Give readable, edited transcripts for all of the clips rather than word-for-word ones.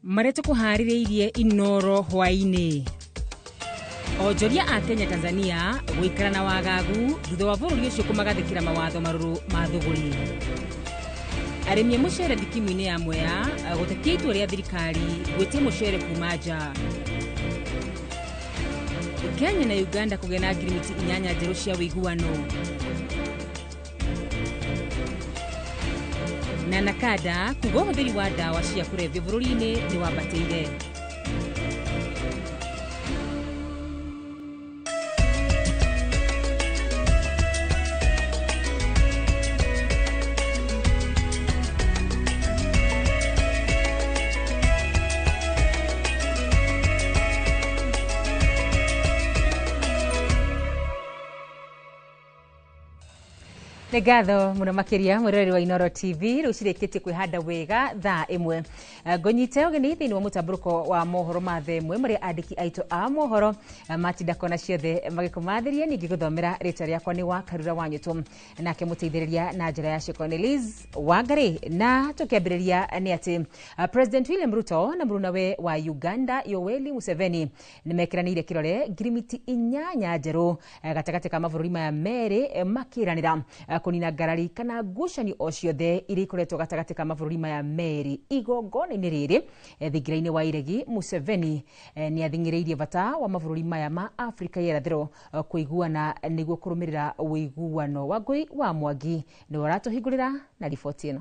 Marĩa tũkũharĩrĩirie Inoro hwaĩ-inĩ. Onjoria a Kenya Tanzania gũikara na wagagu thutha wa bũrũri ũcio kũmagathĩkĩra mawatho marũrũ ma thũgũrĩ. Arĩmi a mũcere thikimu-inĩ ya Mwea gũtetia itua rĩa thirikari gwĩtia mũcere kuma nja. Kenya na Uganda kũgĩa na ngirimiti 8 njerũ cia ũiguano. Na Nakada kuga ũhũthĩri wa ndawa cia kũrebia bũrũri-inĩ nĩ wambatĩire. Nĩ ngatho mũno makĩria mwĩroreri wa Inoro TV rĩu cirĩkĩtie kwĩhanda wega thaa 1. Ngũnyite ũgeni thĩinĩ wa mũtambũrũko wa mohoro ma thaa 1 marĩa andĩki aitũ a mohoro matinda kona ciothe magĩkũmathĩria. Ningĩ gũthomera rĩtwa rĩakwa nĩ wa Karura wa Nyũtũ, nake mũteithĩrĩria na njĩra ya ciĩko nĩ Liz Wangari. Na tũkĩambĩrĩria nĩ atĩ President William Ruto na mũrunawe wa Uganda Yoweri Museveni nĩ mekĩranĩire kĩrore ngirimiti 8 njerũ gatagatĩ ka mabũrũri maya merĩ, makĩranĩra kũnina ngarari kana ngucanio o ciothe iria ikoretwo gatagatĩ ka mabũrũri maya merĩ. Igongona-inĩ rĩrĩ thingira-inĩ wa Iregi, Museveni nĩ athing'ĩrĩirie bata wa mabũrũri maya ma Afrika ya irathĩro kũiguana nĩguo kũrũmĩrĩra ũiguano. Wangũi wa Mwangi nĩwe ũratũhingũrĩra na riboti ĩno.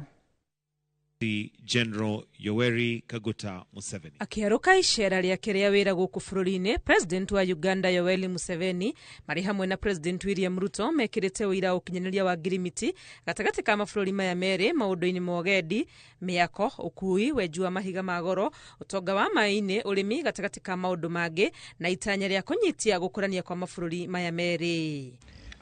General Yoweri Kaguta Museveni. Akĩarũka icera rĩake rĩa wĩra gũkũ bũrũri-inĩ, President wa Uganda Yoweri Museveni marĩ hamwe na President William Ruto mekĩrĩte ũira ũkinyanĩria wa ngirimiti gatagatĩ ka mabũrũri maya merĩ maũndũ-inĩ ma ũgendi, mĩako, ũkui, wenji wa mahiga ma goro, ũtonga wa maĩ-inĩ, ũrĩmi gatagatĩ ka maũndũ mangĩ, na itanya rĩa kũnyitia gũkũrania kwa mabũrũri maya merĩ.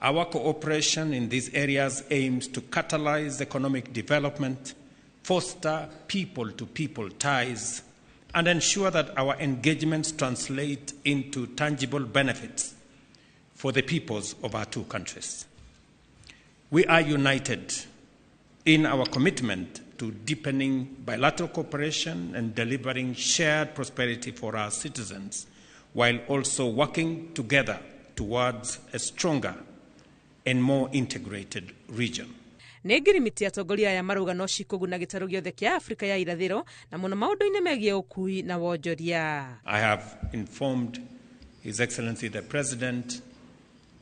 Our cooperation in these areas aims to catalyze economic development, foster people-to-people ties, and ensure that our engagements translate into tangible benefits for the peoples of our two countries. We are united in our commitment to deepening bilateral cooperation and delivering shared prosperity for our citizens, while also working together towards a stronger and more integrated region. Nĩ ngirimiti atongoria aya marauga no cikũguna gĩtarũ gĩothe kĩa Afrika ya irathĩro na mũno maũndũ-inĩ megiĩ ũkui na wonjoria. I have informed His Excellency the President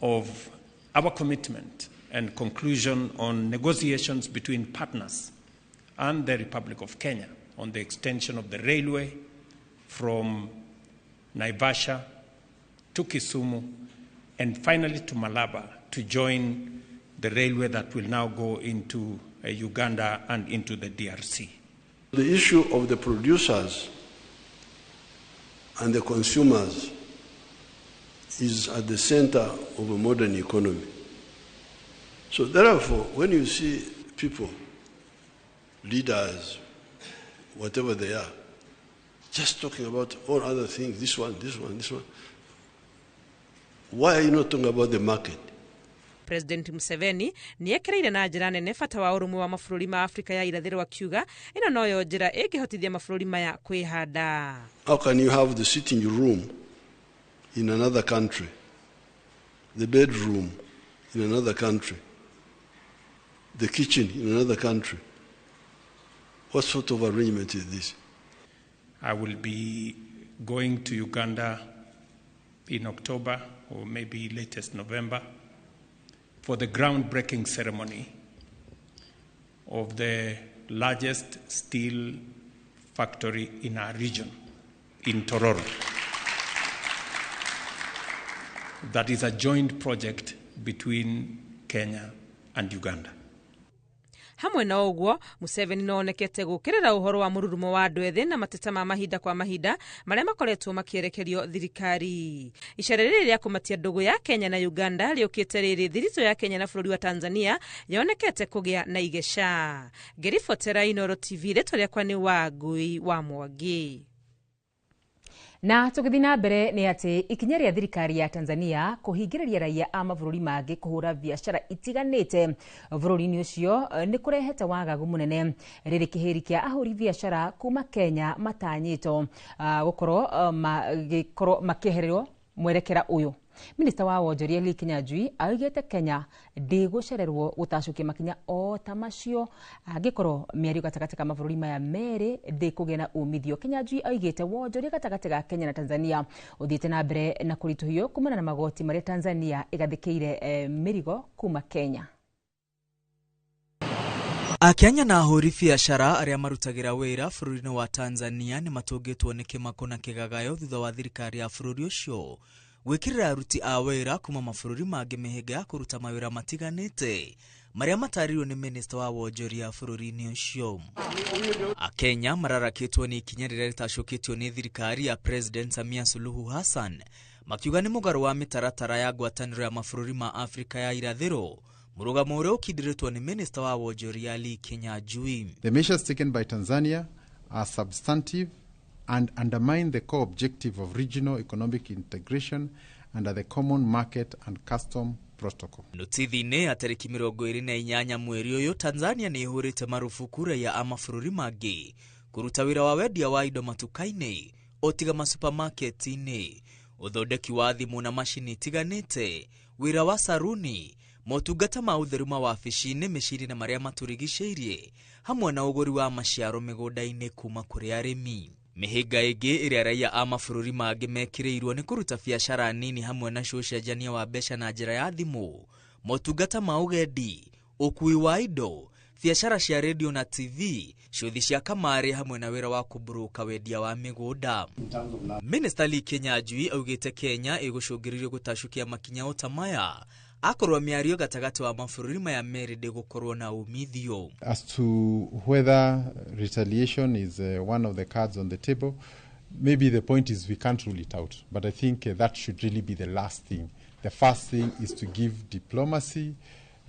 of our commitment and conclusion on negotiations between partners and the Republic of Kenya on the extension of the railway from Naivasha to Kisumu and finally to Malaba to join the railway that will now go into Uganda and into the DRC. The issue of the producers and the consumers is at the center of a modern economy. So therefore, when you see people, leaders, whatever they are, just talking about all other things, this one, this one, this one, why are you not talking about the market? President Museveni nĩ ekereire na njĩra nene bata wa ũrũmwe wa mabũrũri ma Afrika ya irathĩro akiuga ĩno noyo njĩra ĩngĩhotithia mabũrũri maya kwĩhanda. How can you have the sitting room in another country, the bedroom in another country, the kitchen in another country? What sort of arrangement is this? I will be going to Uganda in October or maybe latest November for the groundbreaking ceremony of the largest steel factory in our region, in Tororo. That is a joint project between Kenya and Uganda. Hamwe na ũguo, Museveni no onekete gũkĩrĩra ũhoro wa mũrurumo wa andũ ethĩ na mateta ma mahinda kwa mahinda marĩa makoretwo makĩerekerio thirikari. Icera rĩrĩ rĩa kũmatia ndũgũ ya Kenya na Uganda rĩũkĩte rĩrĩ thiritũ ya Kenya na bũrũri wa Tanzania yonekete kũgĩa na igeca. Ngĩribotera Inoro TV, rĩtwa rĩakwa nĩ Wangui wa Mwangi. Na tũgĩthiĩ na mbere nĩ atĩ ikinya rĩa thirikari ya Tanzania kũhingĩrĩria raia a mabũrũri mangĩ kũhũra biacara itiganĩte bũrũri-inĩ ũcio nĩ kũrehete wagagu mũnene rĩrĩ kĩhĩri kĩa ahũri biacara kuma Kenya matanyĩtwo gũkorwo magĩkorwo makĩehererwo mwerekera ũyũ. Minista wa wonjoria Lee Kinyanjui augĩte Kenya ndĩgũcererwo gũtacũkia makinya o ta macio angĩkorwo mĩario gatagatĩ ka mabũrũri maya merĩ ndĩkũgĩa na umithio. Kinyanjui augĩte wonjoria gatagatĩ ga Kenya na Tanzania ũthiĩte na mbere na kũritũhio kumana na magoti marĩa Tanzania ĩgathĩkĩire mĩrigo kuma Kenya. Akenya na ahũri biacara arĩa marutagĩra wĩra bũrũri-inĩ wa Tanzania nĩ matũngĩtwo nĩ kĩmako na kĩgagayo thutha wa thirikari ya bũrũri ũcio gwĩkĩrĩra aruti a wĩra kuma mabũrũri mangĩ mĩhĩnga ya kũruta mawĩra matiganĩte marĩa matarĩirio nĩ minista wa wonjoria bũrũri-inĩ ũcio. Akenya mararakĩtwo nĩ ikinya rĩrĩa rĩtacũkĩtio nĩ thirikari ya President Samia Suluhu Hassan makiuga nĩ mũgarũ wa mĩtaratara ya ngwatanĩro ya mabũrũri ma Afrika ya irathĩro, mũrũgamo ũrĩa ũkindĩrĩtwo nĩ minista wa wonjoria Lee Kinyanjui. The measures taken by Tanzania are substantive and undermine the core objective of regional economic integration under the Common Market and Custom Protocol. Notithi-inĩ ya tarĩki 28 mweri ũyũ, Tanzania nĩ ĩhũrĩte marubuku raia a mabũrũri mangĩ kũruta wĩra wa wendia wa indo matuka-inĩ o tiga masupamaketi-inĩ, ũthondeki wa thimũ na macini itiganĩte, wĩra wa saruni, motungata ma ũtheru mawabici-inĩ, mĩciĩ-inĩ na marĩa matũrigicĩirie, hamwe na ũgũri wa maciaro mĩgũnda-inĩ kuma kũrĩ arĩmi. Mĩhĩnga ĩngĩ ĩrĩa raia a mabũrũri mangĩ mekĩrĩirwo nĩ kũruta biacara nini hamwe na ũcenjania wa mbeca na njĩra ya thimũ, motungata ma ũgendi, ũkuui wa indo, biacara cia redio na TV, ciũthi cia kamarĩ hamwe na wĩra wa kũmburuka wendia wa mĩgũnda. Minista Lee Kinyanjui augĩte Kenya ĩgũcũngĩrĩrio gũtacũkia makinya o ta maya akorwo mĩario gatagatĩ wa mabũrũri maya merĩ ndĩgũkorwo na umithio. As to whether retaliation is one of the cards on the table, maybe the point is we can't rule it out. But I think that should really be the last thing. The first thing is to give diplomacy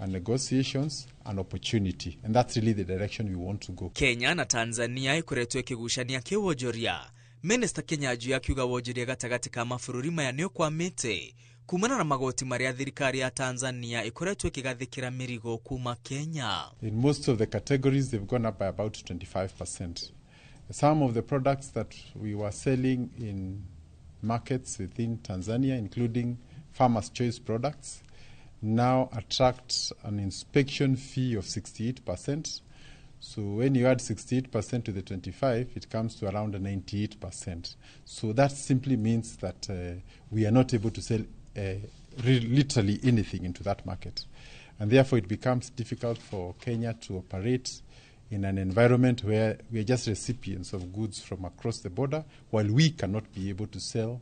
and negotiations an opportunity. And that's really the direction we want to go. Kenya na Tanzania ikoretwo ĩkĩgucania kĩwonjoria. Minista Kinyanjui akiuga wonjoria gatagatĩ ka mabũrũri maya nĩ ũkwamĩte kumana na magoti marĩa thirikari ya Tanzania ĩkoretwo ĩkĩgathĩkĩra mĩrigo kuma Kenya. In most of the categories, they've gone up by about 25%. Some of the products that we were selling in markets within Tanzania, including Farmers' Choice products, now attract an inspection fee of 68%. So when you add 68% to the 25, it comes to around 98%. So that simply means that we are not able to sell literally anything into that market. And therefore it becomes difficult for Kenya to operate in an environment where we are just recipients of goods from across the border, while we cannot be able to sell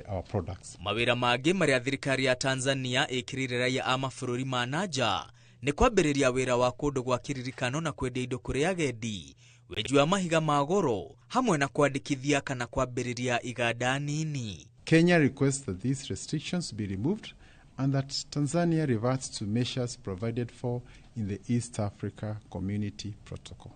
our products. Mawĩra mangĩ marĩa thirikari ya Tanzania ĩkĩrĩire raia a mabũrũri ma nanja nĩ kwambĩrĩria wĩra wa kũndũ gwa kĩririkano na kwendia indo kũrĩ agendi, wenji wa mahiga ma goro hamwe na kwandĩkithia kana kwambĩrĩria iganda nini. Kenya requests that these restrictions be removed and that Tanzania reverts to measures provided for in the East Africa Community Protocol.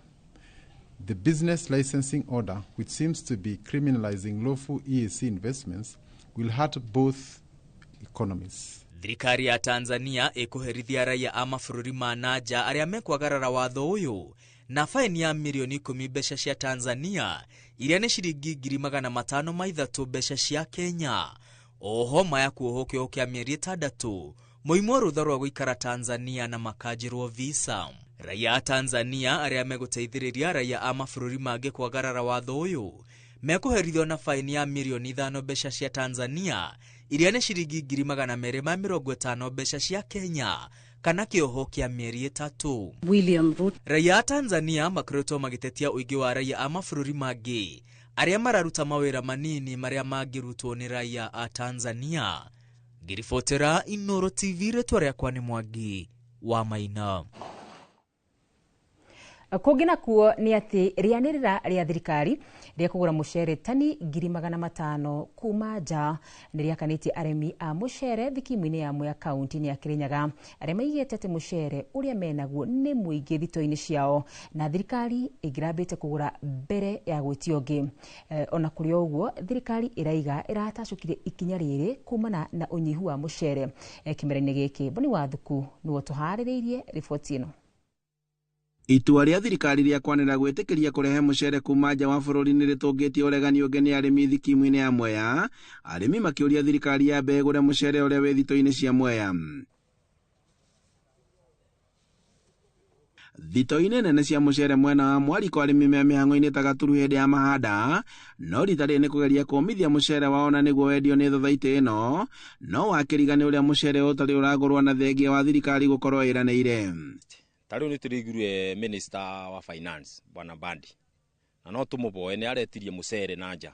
The business licensing order, which seems to be criminalizing lawful EAC investments, will hurt both economies. Thirikari ya Tanzania ĩkũherithia raia a mabũrũri ma nanja arĩa mekwagarara watho ũyũ na faini ya mirioni 10 mbeca cia Tanzania iria nĩ ciringi 503,000 mbeca cia Kenya. Oho maya kuohwo kĩoho kĩa mĩeri 6 mũimwo rũtha rwa gũikara Tanzania na makanjĩrwo visa. Raia a Tanzania arĩa megũteithĩrĩria raia a mabũrũri mangĩ kwagarara watho ũyũ mekũherithio na faini ya mirioni 5 mbeca cia Tanzania iria nĩ ciringi 250,000 mbeca cia Kenya kana kĩoho kĩa mĩeri 3. William Ruto. Raia a Tanzania makoretwo magĩtetia ũingĩ wa raia a mabũrũri mangĩ arĩa mararuta mawĩra manini marĩa mangĩrutwo nĩ raia a Tanzania. Ngĩribotera Inooro TV, rĩtwa rĩakwa nĩ Mwangi wa Maina. Kũngĩ nakuo nĩ atĩ rĩanĩrĩra rĩa thirikari rĩa kũgũra mũcere tani 500,000 kuma nja nĩ rĩakanĩtie arĩmi a mũcere thikimu-inĩ ya Mwea kaunti-inĩ ya Kĩrĩnyaga, arĩa maigĩte atĩ mũcere ũrĩa menaguo nĩ mũingĩ thito-inĩ ciao na thirikari ĩngĩrambĩte kũgũra mbere ya gwĩtia ũngĩ. Ona kũrĩ o ũguo, thirikari ĩraiga ĩratacũkire ikinya rĩrĩ kumana na ũnyihu wa mũcere kĩmera-inĩ gĩkĩ. Boni Wathuku nĩwe tũharĩrĩirie riboti ĩno. Itua rĩa thirikari rĩa kwanĩra gwĩtĩkĩria kũrehe mũcere kuma nja wa bũrũri nĩ rĩtũngĩtie ũregani ũngĩ nĩ arĩmi thikimu-inĩ ya Mwea, arĩmi makĩũria thirikari yambe ĩgũre mũcere ũrĩa wĩ thito-inĩ cia Mwea. Thito-inĩ nene cia mũcere mwena wa Mwariko arĩmi me mĩhang'o-inĩ ta Gaturu hĩndĩ ya mahanda, no rita rĩrĩ nĩ kũgeria kũmithia mũcere wao na nĩguo wendio nĩ thothaitĩ ĩno, no wakĩriga nĩ ũrĩa mũcere ũtarĩ ũragũrwo na thengia wa thirikari gũkorwo ĩranĩire. Ta rĩu nĩ tũrĩiguire minister wa finance bwana Mbadi, na no tũmũboe nĩ aretirie mũcere na nja,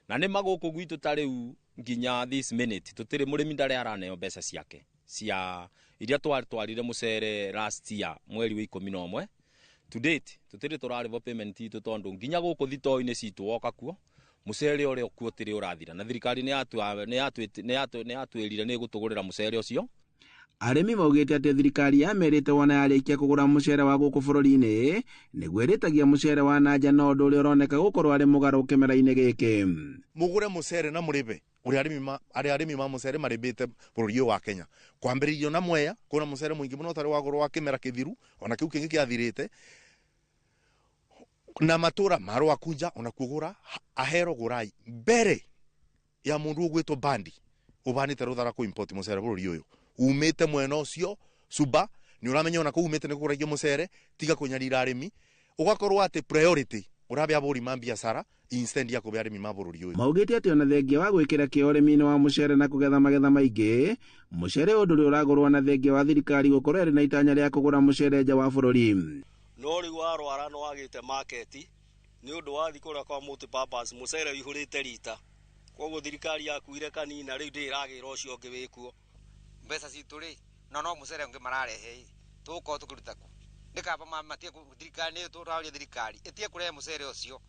na nĩ magũkũ gwitũ ta rĩu nginya this minute tũtirĩ mũrĩmi ndarĩ araneo mbeca ciake cia iria twatwarire mũcere last year mweri wa 11 to date tũtirĩ tũrarĩhwo payment itũ tondũ nginya gũkũ thitoo-inĩ citũ woka kuo mũcere ũrĩa kuo ũtirĩ ũrathira, na thirikari nĩ yatwĩrire nĩ ĩgũtũgũrĩra mũcere ũcio. Arĩmi maugĩte atĩ thirikari yamerĩte wona yarĩkia kũgũra mũcere wa gũkũ bũrũri-inĩ nĩguo ĩrĩtagia mũcere wa na nja, no ũndũ ũrĩa ũroneka gũkorwo arĩ mũgarũ kĩmera-inĩ gĩkĩ. Mũgũre mũcere na mũrĩbe ũrĩa arĩmi ma mũcere marĩbĩte bũrũri ũyũ wa Kenya, kwambĩrĩirio na Mwea kwĩna mũcere mũingĩ mũno ũtarĩ wagũrwo wa kĩmera kĩthiru ona kĩu kĩngĩ kĩathirĩte, na matũra ma Rwakunja ona kuo gũra ahero gũrai mbere ya mũndũ ũgwĩtwo Mbandi ũbanĩte rũthara kũ import mũcere bũrũri ũyũ umĩte mwena ũcio Suba nĩ ũramenya ona kũu umĩte nĩ kũgũragio mũcere, tiga kũnyarira arĩmi, ũgakorwo atĩ priority ũrabe abũri ma biacara instead ya kũbe arĩmi ma bũrũri ũyũ. Maugĩte atĩ ona thengia wa gwĩkĩra kĩo ũrĩmi-inĩ wa mũcere na kũgetha magetha maingĩ, mũcere ũyũ ndũrĩ ũragũrwo na thengia wa thirikari gũkorwo ĩrĩ na itanya rĩa kũgũra mũcere nja wa bũrũri. No rĩu warwara nĩ wagĩte market nĩ ũndũ wathiĩ kũrĩa kwa multipurpose mũcere ũihũrĩte rita, koguo thirikari yakuire kanina rĩu ndĩragĩra ũcio ũngĩ wĩkuo. Mbeca citũ rĩ no no mũcere ũngĩ mararehe tũgũkorwo tũkĩruta kũ nĩ kaba matige thirikari nĩ tũraũria thirikari ĩtige kũrehe mũcere ũcio.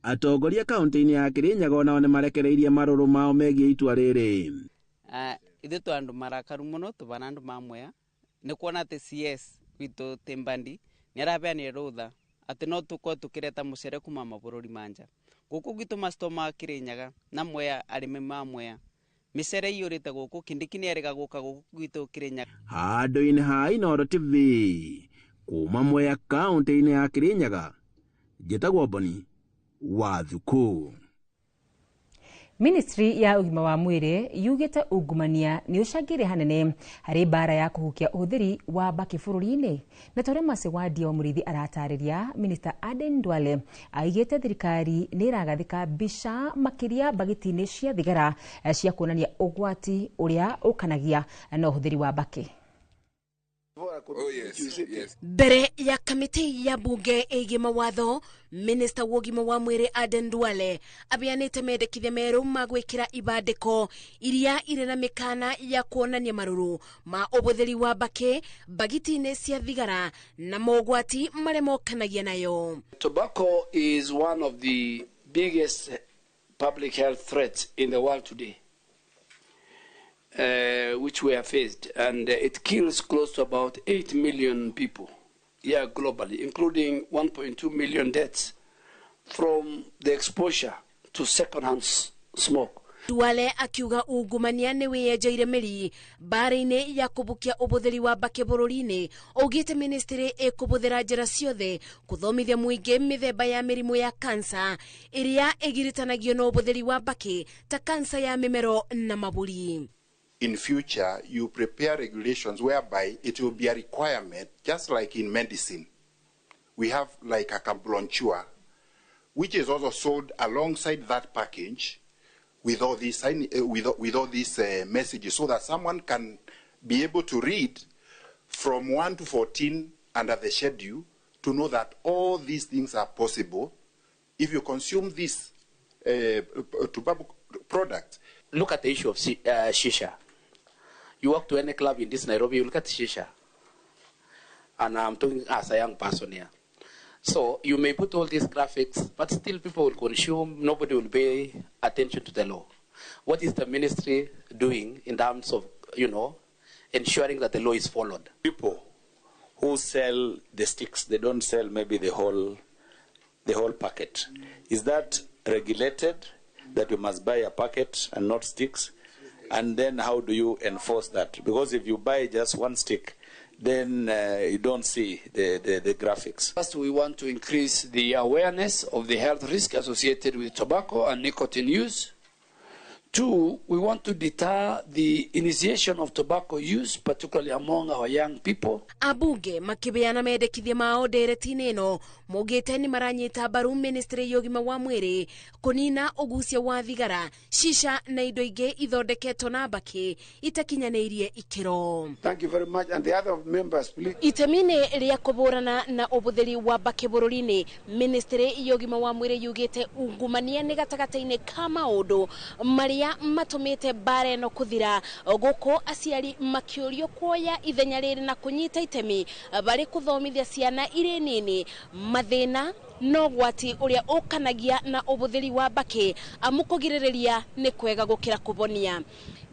Atongoria kaunti-inĩ ya Kĩrĩnyaga onao nĩ marekereirie marũrũ mao megiĩ itua rĩrĩ. Ithuĩ tũ andũ marakaru mũno tũbana andũ ma Mwea nĩ kuona atĩ CS witũ ti Mbandi nĩ araheanire rũtha atĩ no tũkorwo tũkĩreta mũcere kuma mabũrũri ma nja. Gũkũ gwitũ macito ma Kĩrĩnyaga na Mwea arĩmi ma Mwea mĩcere iyũrĩte gũkũ Kindiki nĩ erĩga gũka gũkũ gwitũ Kĩrĩnyaga. Handũ-inĩ ha Inooro TV kuma Mwea kaunti-inĩ ya Kĩrĩnyaga, njĩtagwo Boni Wathuku. Ministry ya ũgima wa mwĩrĩ yugĩte ungumania nĩ ũcangĩire hanene harĩ mbara ya kũhukia ũhũthĩri wa mbakĩ bũrũri-inĩ. Na ta ũrĩa Mercy Wandia wa Mũrĩithi aratarĩria, Minister Aden Duale aigĩte thirikari nĩ ĩragathĩka mbica makĩria mbagiti-inĩ cia thigara cia kuonania ũgwati ũrĩa ũkanagia na ũhũthĩri wa mbakĩ. Mbere ya kamĩtĩ ya bunge ĩgiĩ mawatho, Minister wa ũgima wa mwĩrĩ Aden Duale abeanĩte mendekithia merũ ma gwĩkĩra ibandĩko iria irĩ na mĩkana ya kuonania marũrũ ma ũhũthĩri wa mbakĩ mbagiti-inĩ cia thigara na mogwati marĩa mokanagia nayo. Tobacco is one of the biggest public health threats in the world today, which we are faced, and it kills close to about 8 million people here globally, including 1.2 million deaths from the exposure to second-hand smoke. Duale akiuga ungumania nĩ wĩyenjeire mĩri mbara-inĩ ya kũbukia ũhũthĩri wa mbakĩ bũrũri-inĩ. Augĩte ministry ĩkũhũthĩra njĩra ciothe kũthomithia mũingĩ mĩthemba ya mĩrimũ ya kansa ĩrĩa ĩgiritanagio na ũhũthĩri wa mbakĩ ta kansa ya mĩmero na maburi. In future, you prepare regulations whereby it will be a requirement, just like in medicine. We have like a brochure, which is also sold alongside that package with all these, with all these messages, so that someone can be able to read from 1 to 14 under the schedule to know that all these things are possible if you consume this tobacco product. Look at the issue of shisha. You walk to any club in this Nairobi, you look at shisha. And I'm talking as a young person here. So you may put all these graphics, but still people will consume, nobody will pay attention to the law. What is the ministry doing in terms of, ensuring that the law is followed? People who sell the sticks, they don't sell maybe the whole packet. Is that regulated, that you must buy a packet and not sticks? And then how do you enforce that? Because if you buy just one stick, then you don't see the graphics. First, we want to increase the awareness of the health risk associated with tobacco and nicotine use. Two, we want to deter the initiation of tobacco use, particularly among our young people. Abunge makibeana mendekithia mao ndereti-inĩ ĩno maugĩte nĩ maranyita mbaru ministry ya ũgima wa mwĩrĩ kũnina ũgucia wa thigara, shisha na indo ingĩ ithondeketwo na mbakĩ itakinyanĩirie ikĩro. Thank you very much. And the other members, please. Itemi-inĩ rĩa kũhũrana na ũbũthĩri wa mbakĩ bũrũri-inĩ, ministry ya ũgima wa mwĩrĩ yugĩte ungumania nĩ gatagatĩ-inĩ ka maũndũ marĩa matũmĩte mbara ĩno kũthira, gũkũ aciari makĩũrio kuoya ithenya rĩrĩ na kũnyita itemi barĩ kũthomithia ciana irĩ nini mathĩna no gwati ũrĩa ũkanagia na ũbũthĩri wa mbakĩ, amu kũgirĩrĩria nĩ kwega gũkĩra kũbonia.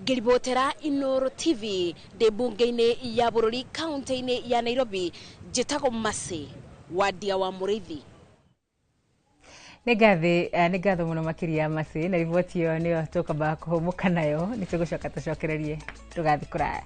Ngĩribotera Inooro TV ndĩ mbunge-inĩ ya bũrũri kaunti-inĩ ya Nairobi, njĩtagwo Mercy Wandia wa Mũrĩithi. Nĩ ngatho mũno makĩria Mercy, na riboti ĩyo nĩyo tũkwamba kũhũmũka nayo, nĩ tũgũcoka tũcokererie, ndũgathiĩ kũraya.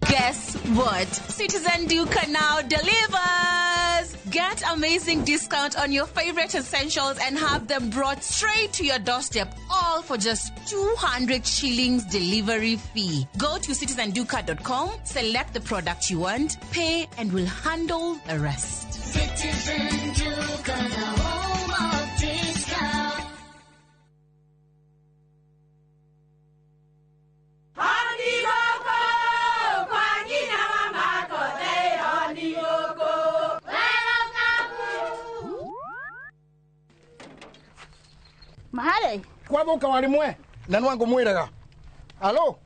Guess what? Citizen Duka now delivers! Get amazing discount on your favorite essentials and have them brought straight to your doorstep, all for just 200 shillings delivery fee. Go to citizenduka.com, select the product you want, pay, and we'll handle the rest. Citizen Duka, the home of discount. Mahare kwathuka wari mwe na nwangu mwiraga alo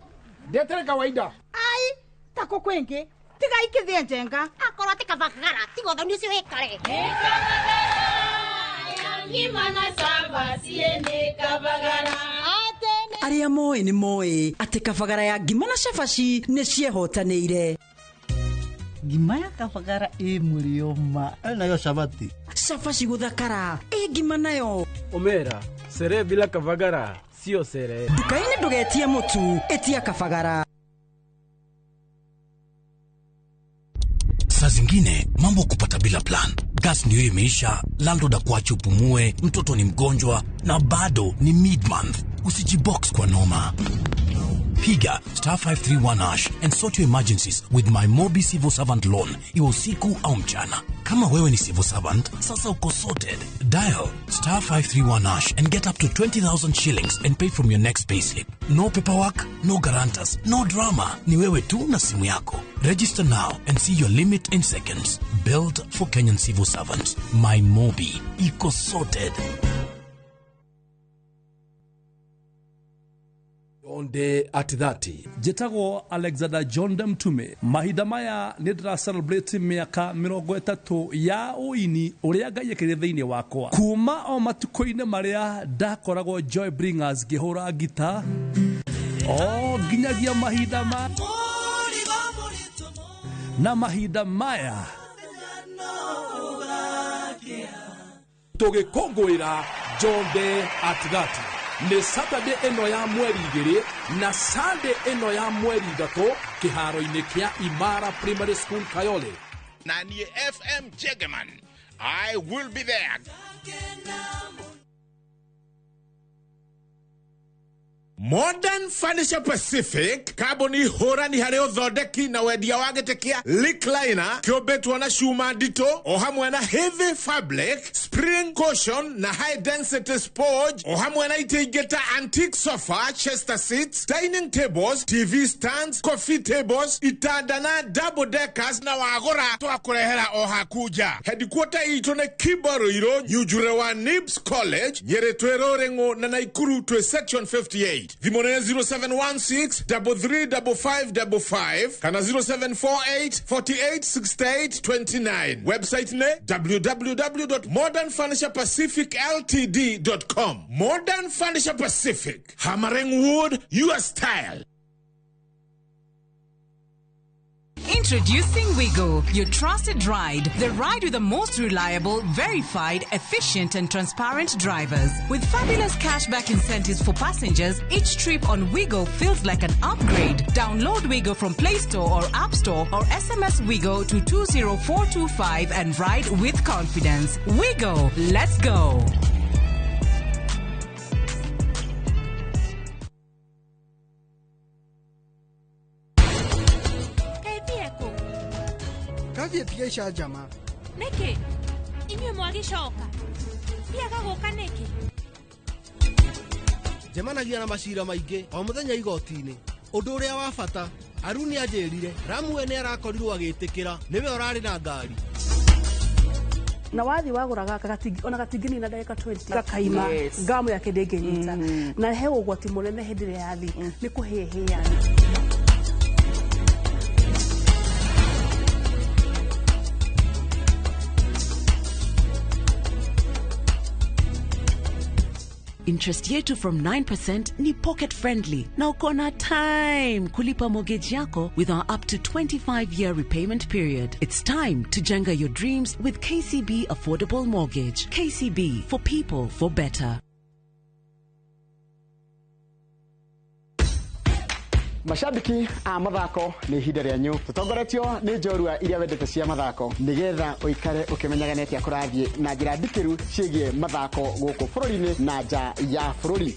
ndetere kawaida ai tako kwingi tiga ikithie njenga akorwo ti kabagara tiga uthoni ucio wikare Arĩa moĩ nĩ moĩ atĩ kabagara ya ngima na cabaci nĩ ciehotanĩire. Ngima ya kabagara ĩ mũrĩo ma nayo cabaci cabaci gũthakara ĩ ngima nayo Omera sere bila kabagara sio sere. Nduka-inĩ ndũgetie mũtu, ĩtia kabagara. Saa zingine mambo kupata bila plan. Gas ndio imeisha, landlord akuache upumue, mtoto ni mgonjwa na bado ni mid-month. Usijibox kwa noma. Piga star 531 hash and sort your emergencies with my Mobi Civil Servant Loan, iwe usiku au mchana. Kama wewe ni civil servant, sasa uko sorted. Dial star 531 hash and get up to 20,000 shillings and pay from your next payslip. No paperwork, no guarantors, no drama. Ni wewe tu na simu yako. Register now and see your limit in seconds. Built for Kenyan civil servants. My Mobi. Iko sorted. Day at 30. Njĩtagwo Alexander John Mtume. Mahinda maya nĩ ndĩra celebrate mĩaka 30 ya ũini ũrĩa Ngai ekĩrire thĩinĩ wakwa. Kuma o matukũ-inĩ marĩa ndakoragwo Joy Bringers ngĩhũra ngita o nginyagia mahinda ma na mahinda maya tũgĩkũngũĩra John Day at 30. Nĩ Saturday ĩno ya mweri 2 na Sunday ĩno ya mweri 3 kĩharo-inĩ kĩa Imara Primary School Kayole. Na niĩ FM Jegeman, I will be there. Modern Furniture Pacific, kambuni hũrani harĩ ũthondeki na wendia wa gĩtĩ kĩa recliner kĩũmbĩtwo na cuma nditũ o hamwe na heavy fabric, spring cushion na high density sponge o hamwe na itĩ ingĩ ta antique sofa, chester seats, dining tables, TV stands, coffee tables, itanda na double deckers na wagũra twakũrehera o haku nja. Headquarter itũ nĩ Kibaruirũ, Nyunjure wa Nibs College, Nyĩrĩ twĩ Rũrĩng'ũ na Naikuru twĩ section 58. Thimũ nĩ 0716 335555 kana 0748 48 68 29. Website nĩ www.modernfurniturepacificltd.com. Modern Furniture Pacific, hammering wood, your style. Introducing Wigo, your trusted ride. The ride with the most reliable, verified, efficient, and transparent drivers. With fabulous cashback incentives for passengers, each trip on Wigo feels like an upgrade. Download Wigo from Play Store or App Store or SMS Wigo to 20425 and ride with confidence. Wigo, let's go. Kathiĩ tiga icanjama. Nĩkĩ? Inyuĩ mwagĩcoka? Thiaga gũka nĩkĩ? Njemanagia na macira maingĩ o mũthenya igoti-inĩ. Ũndũ ũrĩa wa bata, Aruni anjĩrire Ramwe nĩ arakorirwo agĩtĩkĩra nĩwe ũrarĩ na ngari. Na wathi wagũra gaka ona gatingĩnina ndagĩka 20 gakaima. Yes. Ngamu yake ndĩngĩnyita na he ũgwati mũnene hĩndĩ ĩrĩa yathi nĩ kũhĩhĩa. Interest yetu from 9% ni pocket friendly na uko na time kulipa mortgage yako with our up to 25-year repayment period. It's time to jenga your dreams with KCB Affordable Mortgage. KCB, for people, for better. Mashabiki a mathako nĩ ihinda rĩanyu tũtongoretio nĩ njorua iria wendete cia mathako nĩgetha ũikare ũkĩmenyaga nĩ atĩa kũrathiĩ na njĩra ndikĩru ciĩgiĩ mathako gũkũ bũrũri-inĩ na nja ya bũrũri.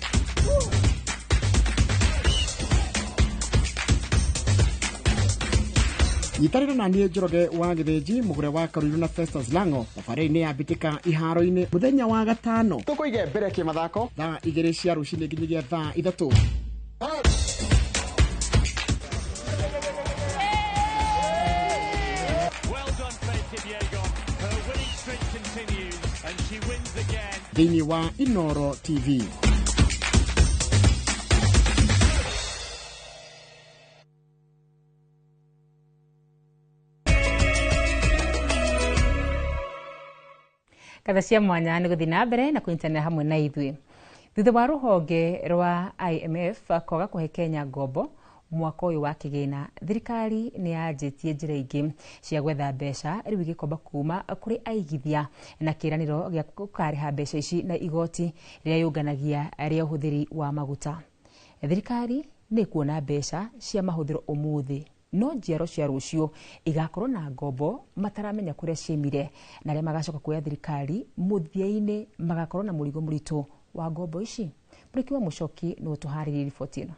Nyitanĩra na niĩ Njoroge wa Gĩthĩnji mũgũre wa Karuiru na Festus Lango thabarĩ-inĩ ya mbĩtĩka iharo-inĩ mũthenya wa gatano tũkũige mbere kĩmathako thaa 2 cia rũcinĩ nginyagia thaa 3. Thĩinĩ wa Inoro TV. Katha cia mwanya nĩ gũthiĩ na mbere na kũnyitanĩra hamwe na ithuĩ. Thutha wa rũhonge rwa IMF kwaga kũhe Kenya ngombo mwaka ũyũ wa kĩgĩna, thirikari nĩ yanjĩtie njĩra ingĩ cia gwetha mbeca rĩu igĩkomba kuma kũrĩ aigithia na kĩĩranĩro gĩa gũkarĩha mbeca ici na igoti rĩrĩa yũnganagia rĩa ũhũthĩri wa maguta. Thirikari nĩ ĩkuona mbeca cia mahũthĩro ũmũthĩ, no njiaro cia rũciũ igakorwo na ngombo mataramenya kũrĩa ciaimire, na arĩa magacoka kuoya thirikari mũthia-inĩ magakorwo na mũrigo mũritũ wa ngombo ici. Mũrĩki wa Mũcoki nĩwe ũtũharĩirie riboti ĩno.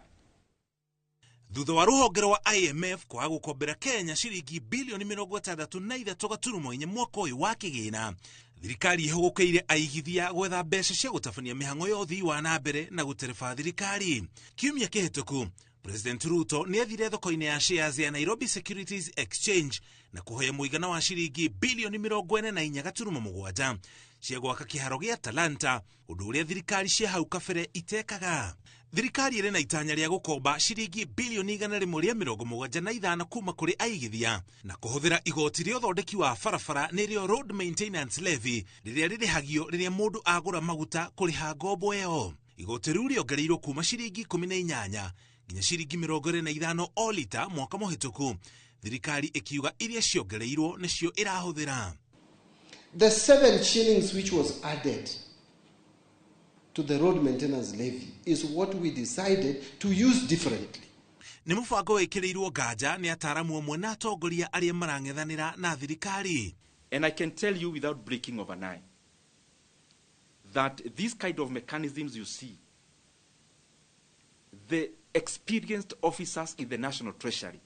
Thutha wa rũhonge rwa IMF kwaga gũkombera Kenya ciringi bilioni 63.4 mwaka ũyũ wa kĩgĩna, thirikari ĩhũgũkĩire aigithia gwetha mbeca cia gũtabania mĩhang'o ya ũthii wa na mbere na gũtereba thirikari. Kiumia kĩhĩtũku, President Ruto nĩ athire thoko-inĩ ya shares ya Nairobi Securities Exchange na kũhoya mũigana wa ciringi bilioni 44.7 cia gwaka kĩharo gĩa Talanta, ũndũ ũrĩa thirikari cia hau kabere itekaga. Thirikari ĩrĩ na itanya rĩa gũkomba ciringi bilioni 175 kuma kũrĩ aigithia na kũhũthĩra igoti rĩa ũthondeki wa barabara nĩrĩo Road Maintenance Levy rĩrĩa rĩrĩhagio rĩrĩa mũndũ agũra maguta kũrĩha ngombo ĩyo. Igoti rĩu rĩongereirwo kuma ciringi 18 nginya ciringi 25 o lita mwaka mũhĩtũku, thirikari ĩkiuga iria ciongereirwo nĩcio ĩrahũthĩra. The 7 shillings which was added to the road maintenance levy is what we decided to use differently. Nĩ mũbango wĩkĩrĩirwo nganja nĩ ataaramu amwe na atongoria arĩa marang'ethanĩra na thirikari. And I can tell you without breaking of an eye that these kind of mechanisms you see, The experienced officers in the National Treasury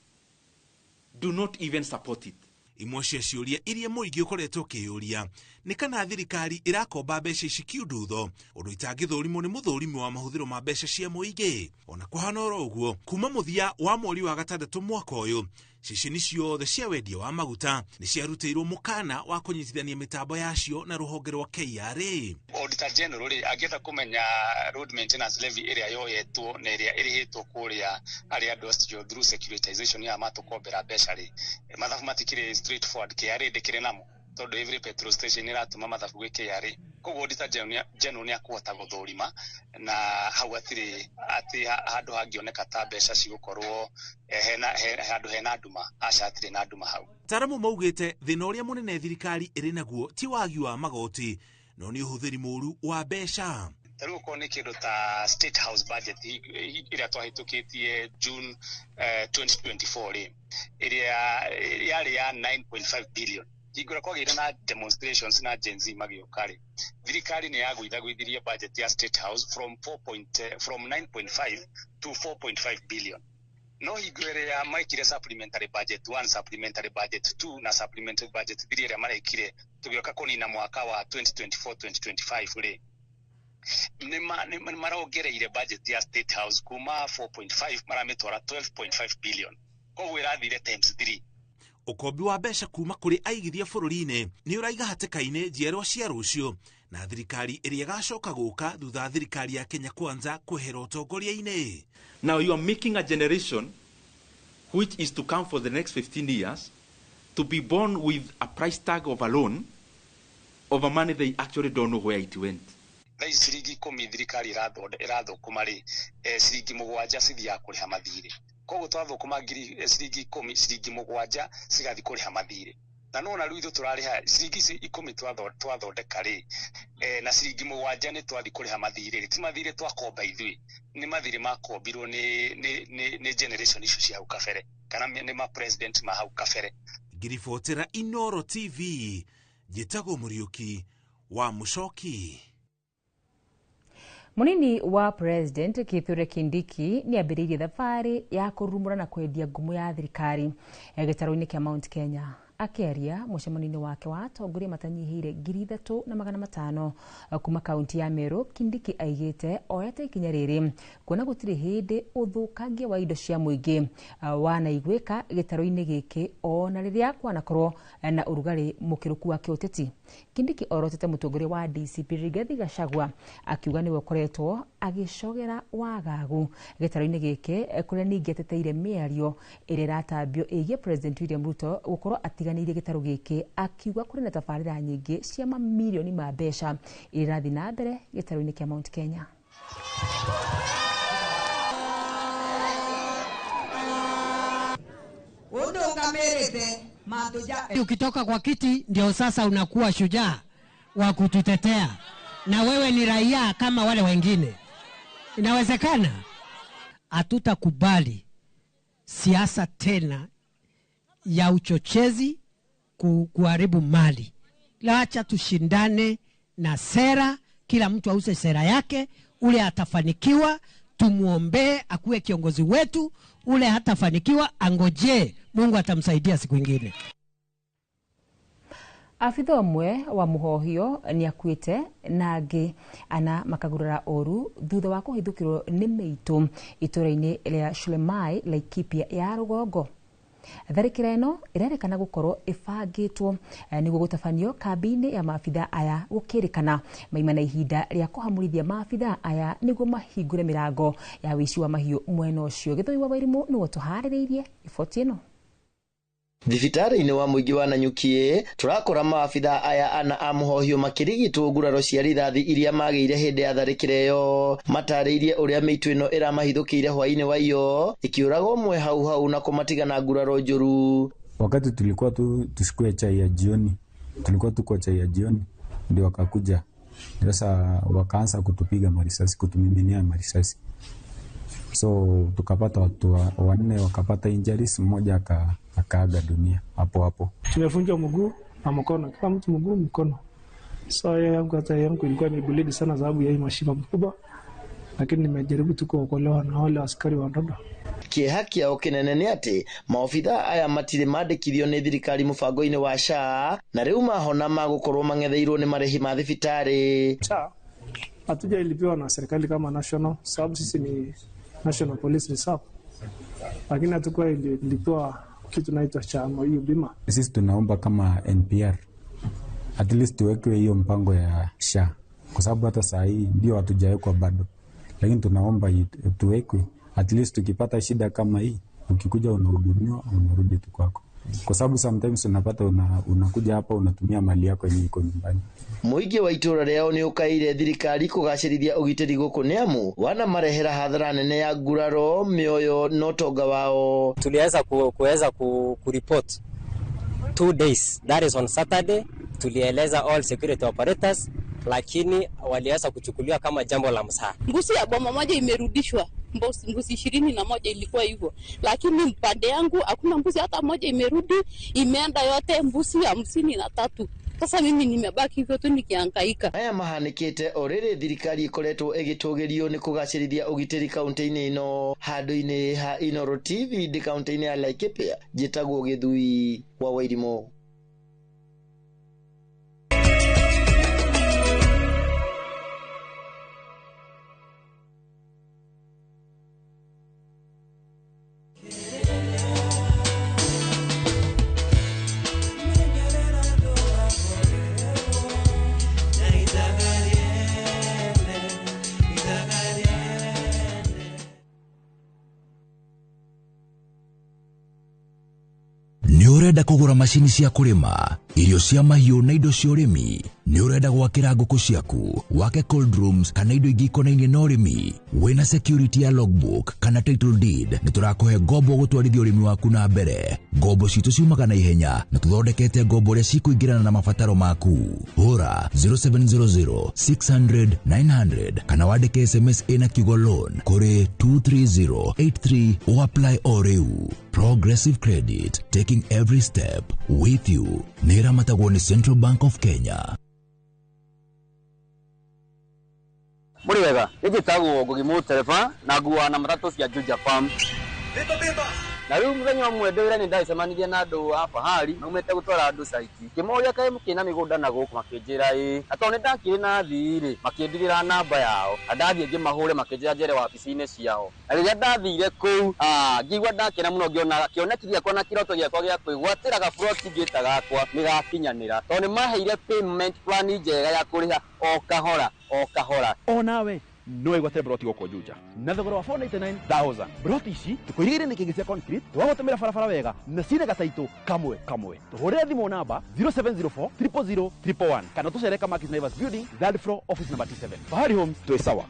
do not even support it. Imwe cia ciũria iria mũingĩ ũkoretwo ũkĩyũria nĩ kana thirikari ĩrakomba mbeca ici kiundutho ũndũ itangĩthũrimwo nĩ mũthũrimi wa mahũthĩro ma mbeca cia mũingĩ. Ona kũhana oro ũguo, kuma mũthia wa mweri wa gatandatũ mwaka ũyũ, ceceni ciothe cia wendia wa maguta nĩ ciarutĩirwo mũkana wa kũnyitithania mĩtambo yacio na rũhonge rwa KRA. Auditor General rĩ angĩenda kũmenya road maintenance levy ĩrĩa yoyetwo na ĩrĩa ĩrĩhĩtwo kũrĩa harĩ andũ acio through securitization ya matũkombera mbeca rĩ, mathabu matikĩrĩ straightforward. KRA ndĩkĩrĩ namo tondũ every petrol station ĩratũma mathabu gwĩ KRA. Koguo Auditor General nĩ akũhota gũthũrima na hau hatirĩ atĩ handũ hangĩoneka ta mbeca cigũkorwo handũ hena nduma, aca hatirĩ na nduma hau. Ataaramu maugĩte thĩna ũrĩa mũnene thirikari ĩrĩ naguo ti wagi wa magoti no nĩ ũhũthĩri mũru wa mbeca. Ta rĩu okorwo nĩ kĩndũ ta State House budget ĩrĩa twahĩtũkĩtie June 2024 rĩ, ĩrĩa yarĩ ya 9.5 billion. Hingo ĩrĩa kwagĩire na demonstrations na Gen Z magĩũka rĩ, thirikari nĩ yagũithagũithirie budget ya State House from 9.5 to 4.5 billion. No hingo ĩrĩa maikire supplementary budget 1, supplementary budget 2 na supplementary budget 3 ĩrĩa marekire tũgĩũka kũnina mwaka wa 2024-2025 rĩ, nĩ marongereire budget ya State House kuma 4.5 maramĩtwara 12.5 billion. Koguo ĩrathire times 3. Ũkombi wa mbeca kuma kũrĩ aigithia bũrũri-inĩ nĩ ũraiga hatĩka-inĩ njiarwa cia rũciũ na thirikari ĩrĩa ĩgacoka gũka thutha wa thirikari ya Kenya Kwanza kwehera ũtongoria-inĩ. Now you are making a generation which is to come for the next 15 years to be born with a price tag of a loan of a money they actually don't know where it went. Thaa ici ciringi 10 thirikari ĩrathũkũma rĩ, ciringi 7 cithiaga kũrĩha mathirĩ. Koguo twathũkũma ciringi 10, ciringi 7 cigathiĩ kũrĩha mathirĩ. Na nona rĩu ithuĩ tũrarĩha ciringi ici 10 twathondeka rĩ, na ciringi 7 nĩ twathiĩ kũrĩha mathirĩ rĩ, ti mathirĩ twakomba ithuĩ, nĩ mathirĩ makombirwo nĩ generation icio cia hau kabere kana nĩ ma president ma hau kabere. Ngiribotera Inoro TV, njĩtagwo Mũriũki wa Mũcoki. Munini wa President Kithure Kindiki nĩ ambĩrĩirie thabarĩ ya kũrurumũra na kwendia ngumo ya thirikari gĩtarũ-inĩ kĩa Mount Kenya. Akĩaria mũcemanio-inĩ wake wa atongoria matanyihĩire 3,500 kuma kaunti ya Meru, Kindiki aigĩte oyete ikinya rĩrĩ kuona gũtirĩ hĩndĩ ũthũkangia wa indo cia mũingĩ wanaiguĩka gĩtarũ-inĩ gĩkĩ ona rĩrĩa kwanakorwo na ũrugarĩ mũkĩrũku wa kĩũteti. Kindiki orotete mũtongoria wa DCP Rigathi Gachagua akiuga nĩwe ũkoretwo agĩcogera wagagu gĩtarũ-inĩ gĩkĩ kũrĩa ningĩ ateteire mĩario ĩrĩa ĩratambio ĩgiĩ President William Ruto gũkorwo atiganĩirie gĩtarũ gĩkĩ, akiuga kũrĩ na tabarĩra nyingĩ cia mamirioni ma mbeca iria irathiĩ na mbere gĩtarũ-inĩ kĩa Mount Kenya. Ukitoka kwa kiti ndio sasa unakuwa shujaa wa kututetea, na wewe ni raia kama wale wengine. Inawezekana? Hatutakubali siasa tena ya uchochezi kuharibu mali. Acha tushindane na sera, kila mtu ause sera yake. Ule atafanikiwa tumuombee akuwe kiongozi wetu, ule hatafanikiwa angojee, Mungu atamsaidia siku ingine. Afitha ũmwe wa mũhohio nĩ akuĩte na angĩ ana makagurara ũru thutha wa kũhithũkĩrwo nĩ mĩitũ itũũra-inĩ rĩa Shulemai, Laikipia ya rũgongo. Tharĩkĩra ĩno ĩrerĩkana gũkorwo ĩbangĩtwo nĩguo gũtabanio kambĩ-inĩ ya maabitha aya gũkĩrĩkana maima na ihinda rĩa kũhamũrithia maabitha aya nĩguo mahingũre mĩrango ya wĩici wa mahiũ mwena ũcio. Gĩthũi wa Wairimu nĩwe tũharĩrĩirie riboti ĩno. Thibitarĩ-inĩ wa mũingĩ wa Nanyuki tũrakora maabitha aya ana a mũhohio makĩrigitwo nguraro cia rithathi iria magĩire hĩndĩ ya tharĩkĩra ĩyo. Matarĩirie ũrĩa mĩitũ ĩno ĩramahithũkĩire hwaĩ-inĩ wa iyo ĩkĩũraga ũmwe hau hau na kũmatiga na nguraro njũru. Wakati tulikuwa tu tuchukue chai ya jioni, tulikuwa tuko chai ya jioni ndio wakakuja sasa wakaanza kutupiga marisasi, kutumiminia marisasi. So tukapata watu wanne wakapata injuries, mmoja akaaga dunia hapo hapo. Tumefunjwa mguu na mkono, kila mtu mguu mkono. So yangu hata yangu ilikuwa imebleed sana sababu ya hii mashimo makubwa. lakini nimejaribu tu kuokolewa na wale askari wadogo. Kĩeha kĩao kĩnene nĩ atĩ maobithaa aya matirĩ mandĩkithio nĩ thirikari mũbango-inĩ wa SHA na rĩu mahona magũkorwo mang'etheirwo nĩ marĩhi ma thibitarĩ. SHA hatujailipiwa na serikali kama national, sababu sisi ni National Police Reserve, lakini hatukuwa ilipiwa kitu naitwa SHA ama hiyo bima. Sisi tunaomba kama NPR at least tuwekwe hiyo mpango ya SHA, kwa sababu hata saa hii ndio hatujawekwa bado, lakini tunaomba tuwekwe at least tukipata shida kama hii, ukikuja unahudumiwa, unarudi tu kwako, kwa sababu sometimes unapata unakuja hapa unatumia mali yako yenye iko nyumbani. Mũingĩ wa itũũra rĩao nĩ ũkaire thirikari kũgacĩrithia ũgitĩri gũkũ nĩ amu wanamarehera hathara nene ya nguraro mĩoyo na ũtonga wao. Tuliweza kuweza kuripot 2 days, that is on Saturday. Tulieleza all security operators, lakini waliweza kuchukuliwa kama jambo la mzaha. Mbuzi ya boma moja imerudishwa, mbuzi 21 ilikuwa hivyo, lakini mpande yangu hakuna mbuzi hata moja imerudi, imeenda yote mbuzi 53. Sasa mimi nimebaki hivyo tu nikihangaika. Aya mahanĩkĩte o rĩrĩ thirikari ĩkoretwo ĩgĩtũgĩrio nĩ kũgacĩrithia ũgitĩri kaunti-inĩ ĩno. Handũ-inĩ ha Inooro TV ndĩ kaunti-inĩ ya Laikipia, njĩtagwo Gĩthui wa Wairimũ. Nĩ ũrenda kũgũra macini cia kũrĩma, irio cia mahiũ na indo cia ũrĩmi? Nĩ ũrenda gwakĩra ngũkũ ciaku, wake cold rooms kana indo ingĩ ikonainie na ũrĩmi? Wĩna security ya logbook kana title deed, nĩ tũrakũhe ngombo gũtwarithia ũrĩmi waku na mbere. Ngombo citũ ciumaga na ihenya na tũthondekete ngombo ũrĩa cikũingĩrana na mabataro maku. Hũra 0700 600 900 kana wandĩke SMS ĩna kiugo loan kũrĩ 23083 ũapply o rĩu. Progressive Credit, taking every step with you. Nĩ ĩramatagwo nĩ Central Bank of Kenya. Mũrĩ wega, nĩ njĩtagwo Ngugi Mũtereba na nguaga na matatũ cia Juja Farm. Na rĩu mũthenya ũmwe ndĩ wĩra nĩ ndacemanirie na andũ a fahari maumĩte gũtwara andũ caiti. Ngĩmoria kaĩ mũkĩna mĩgũnda na gũkũ, makĩnjĩra ĩĩ. Na tondũ nĩ ndakĩrĩ na thii rĩ, makĩndigĩra namba yao. Na ndathiĩ ngĩmahũre makĩnjĩra njere wabici-inĩ ciao. Na rĩrĩa ndathire kũu, ngĩigua ndakena mũno ngĩona kĩoneki gĩakwa na kĩroto gĩakwa gĩa kwĩgwatĩra gaburoti ngĩta gakwa nĩ gakinyanĩra. Tondũ nĩ maheire payment plan njega ya kũrĩha o kahora o kahora. Onawe no wĩgwatĩre broti gũkũ Juja na thogora wa 499,000. Broti ici tũkũirigĩire nĩ kĩngĩ cia concrete, tũgagũtũmĩra barabara wega na cina gataitũ kamwe kamwe. Tũhũrĩre thimũ namba 0704 000 111 kana tũcere Kamakis Naivas Building, third floor, office number 27. Fahari Homes, twĩ sawa.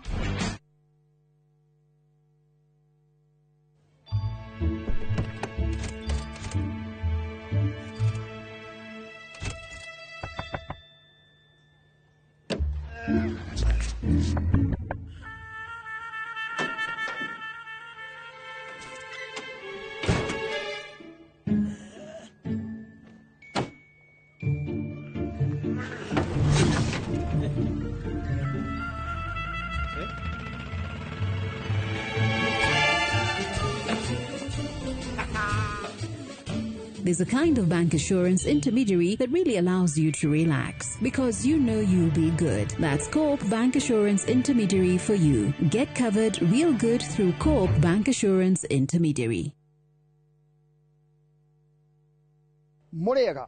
There's a kind of bank assurance intermediary that really allows you to relax because you know you'll be good. That's Co-op Bank Assurance Intermediary for you. Get covered real good through Co-op Bank Assurance Intermediary. Mũrĩega,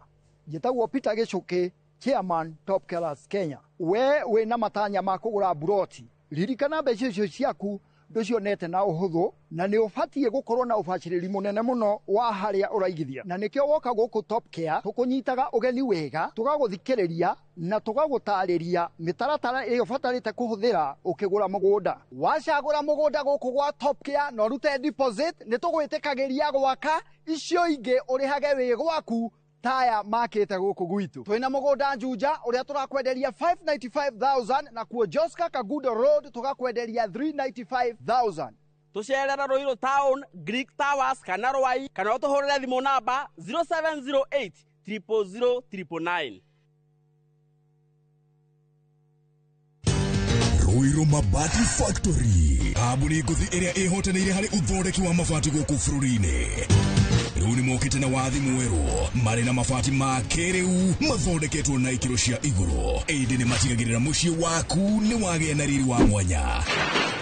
njĩtagwo Peter Gĩchũkĩ, Chairman Top Killers Kenya. We wĩna matanya ma kũgũra buroti, ririkana mbeca icio ciaku ndũcionete na ũhũthũ, na nĩ ũbatiĩ gũkorwo na ũbacĩrĩri mũnene mũno wa harĩa ũraigithia. Na nĩkĩo woka gũkũ Top Care tũkũnyitaga ũgeni wega, tũgagũthikĩrĩria na tũgagũtarĩria mĩtaratara ĩrĩa ũbatarĩte kũhũthĩra ũkĩgũra mũgũnda. Wacagũra mũgũnda gũkũ gwa Top Care na ũrute deposit, nĩ tũgwĩtĩkagĩria gwaka icio ingĩ ũrĩhage wĩ gwaku taya makĩte gũkũ gwitũ. Twĩna mũgũnda Juja ũrĩa tũrakwenderia 595,000 na kuo Joska Kagudo Road tũgakwenderia 395,000. Tũcerera Ruiru Town, Greek Towers kana Rwai, kana ũtũhũrĩre thimũ namba 0708 000 999. Ruiru Mabati Factory. Kambuni ngũthi ĩrĩa ĩhotanĩire harĩ ũthondeki wa mabati gũkũ bũrũri-inĩ. Rĩu nĩ mokĩte na wathi mwerũ marĩ na mabati ma kĩrĩu mathondeketwo na ikĩro cia igũrũ, ĩndĩ nĩ matigagĩrĩra mũciĩ waku nĩ wagĩa na riri wa mwanya.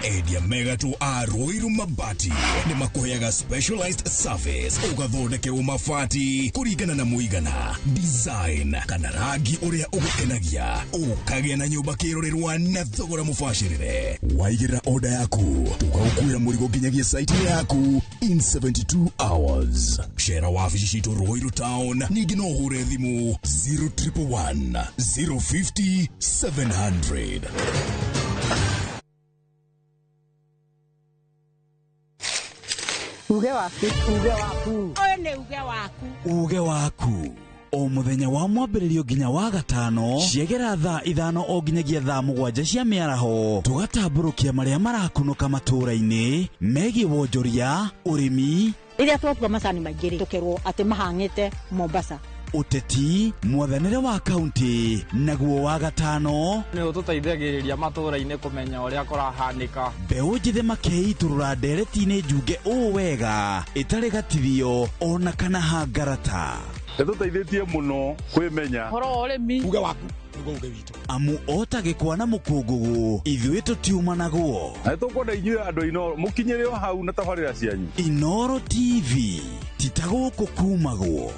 Endia megatũ a Ruiru Mabati nĩ makũheaga specialized service, ũgathondekerwo mabati kũringana na mũigana, design kana rangi ũrĩa ũgũkenagia, ũkagĩa na nyũmba kĩrorerwa na thogora mũbacĩrĩre. Waigĩrĩra order yaku tũgagũkuĩra mũrigo nginyagia site yaku in 72 hours. Cera wabici citũ Ruiru Town, ningĩ no ũhũre thimũ 0111 050 700. Uge waku, uge waku. Ũyũ nĩ uge waku. Uge waku o muthenya wa mwambĩrĩrio nginya wa gatano ciegera thaa 5 o nginyagia thaa 7 cia mĩaraho, tũgatambũrũkia marĩa marakunũka matũũra-inĩ megiĩ wonjoria, ũrĩmi, rĩrĩa twatua macani maingĩ rĩ, tũkerwo atĩ mahang'ĩte Mombasa, ũteti, mwathanĩre wa kaunti, naguo wa gatano nĩ ũtũteithagĩrĩria matũũra-inĩ kũmenya ũrĩa kũrahanĩka. Mbeũ njĩthĩ makeitũrũra ndereti-inĩ njunge ũũ wega ĩtarĩ gatithio ona kana hangarata. Ĩtũteithĩtie mũno kwĩmenya ũhoro wa ũrĩmi. Uge waku nĩguo uge witũ, amu ota gĩkwa na mũkũngũgũ ithuĩ tũtiumanagwo. Na nĩtũkwenda inyuĩ andũ Inooro mũkinyĩre o hau na tabarĩra cianyu. Inooro TV ti ta gũkũ kumagwo.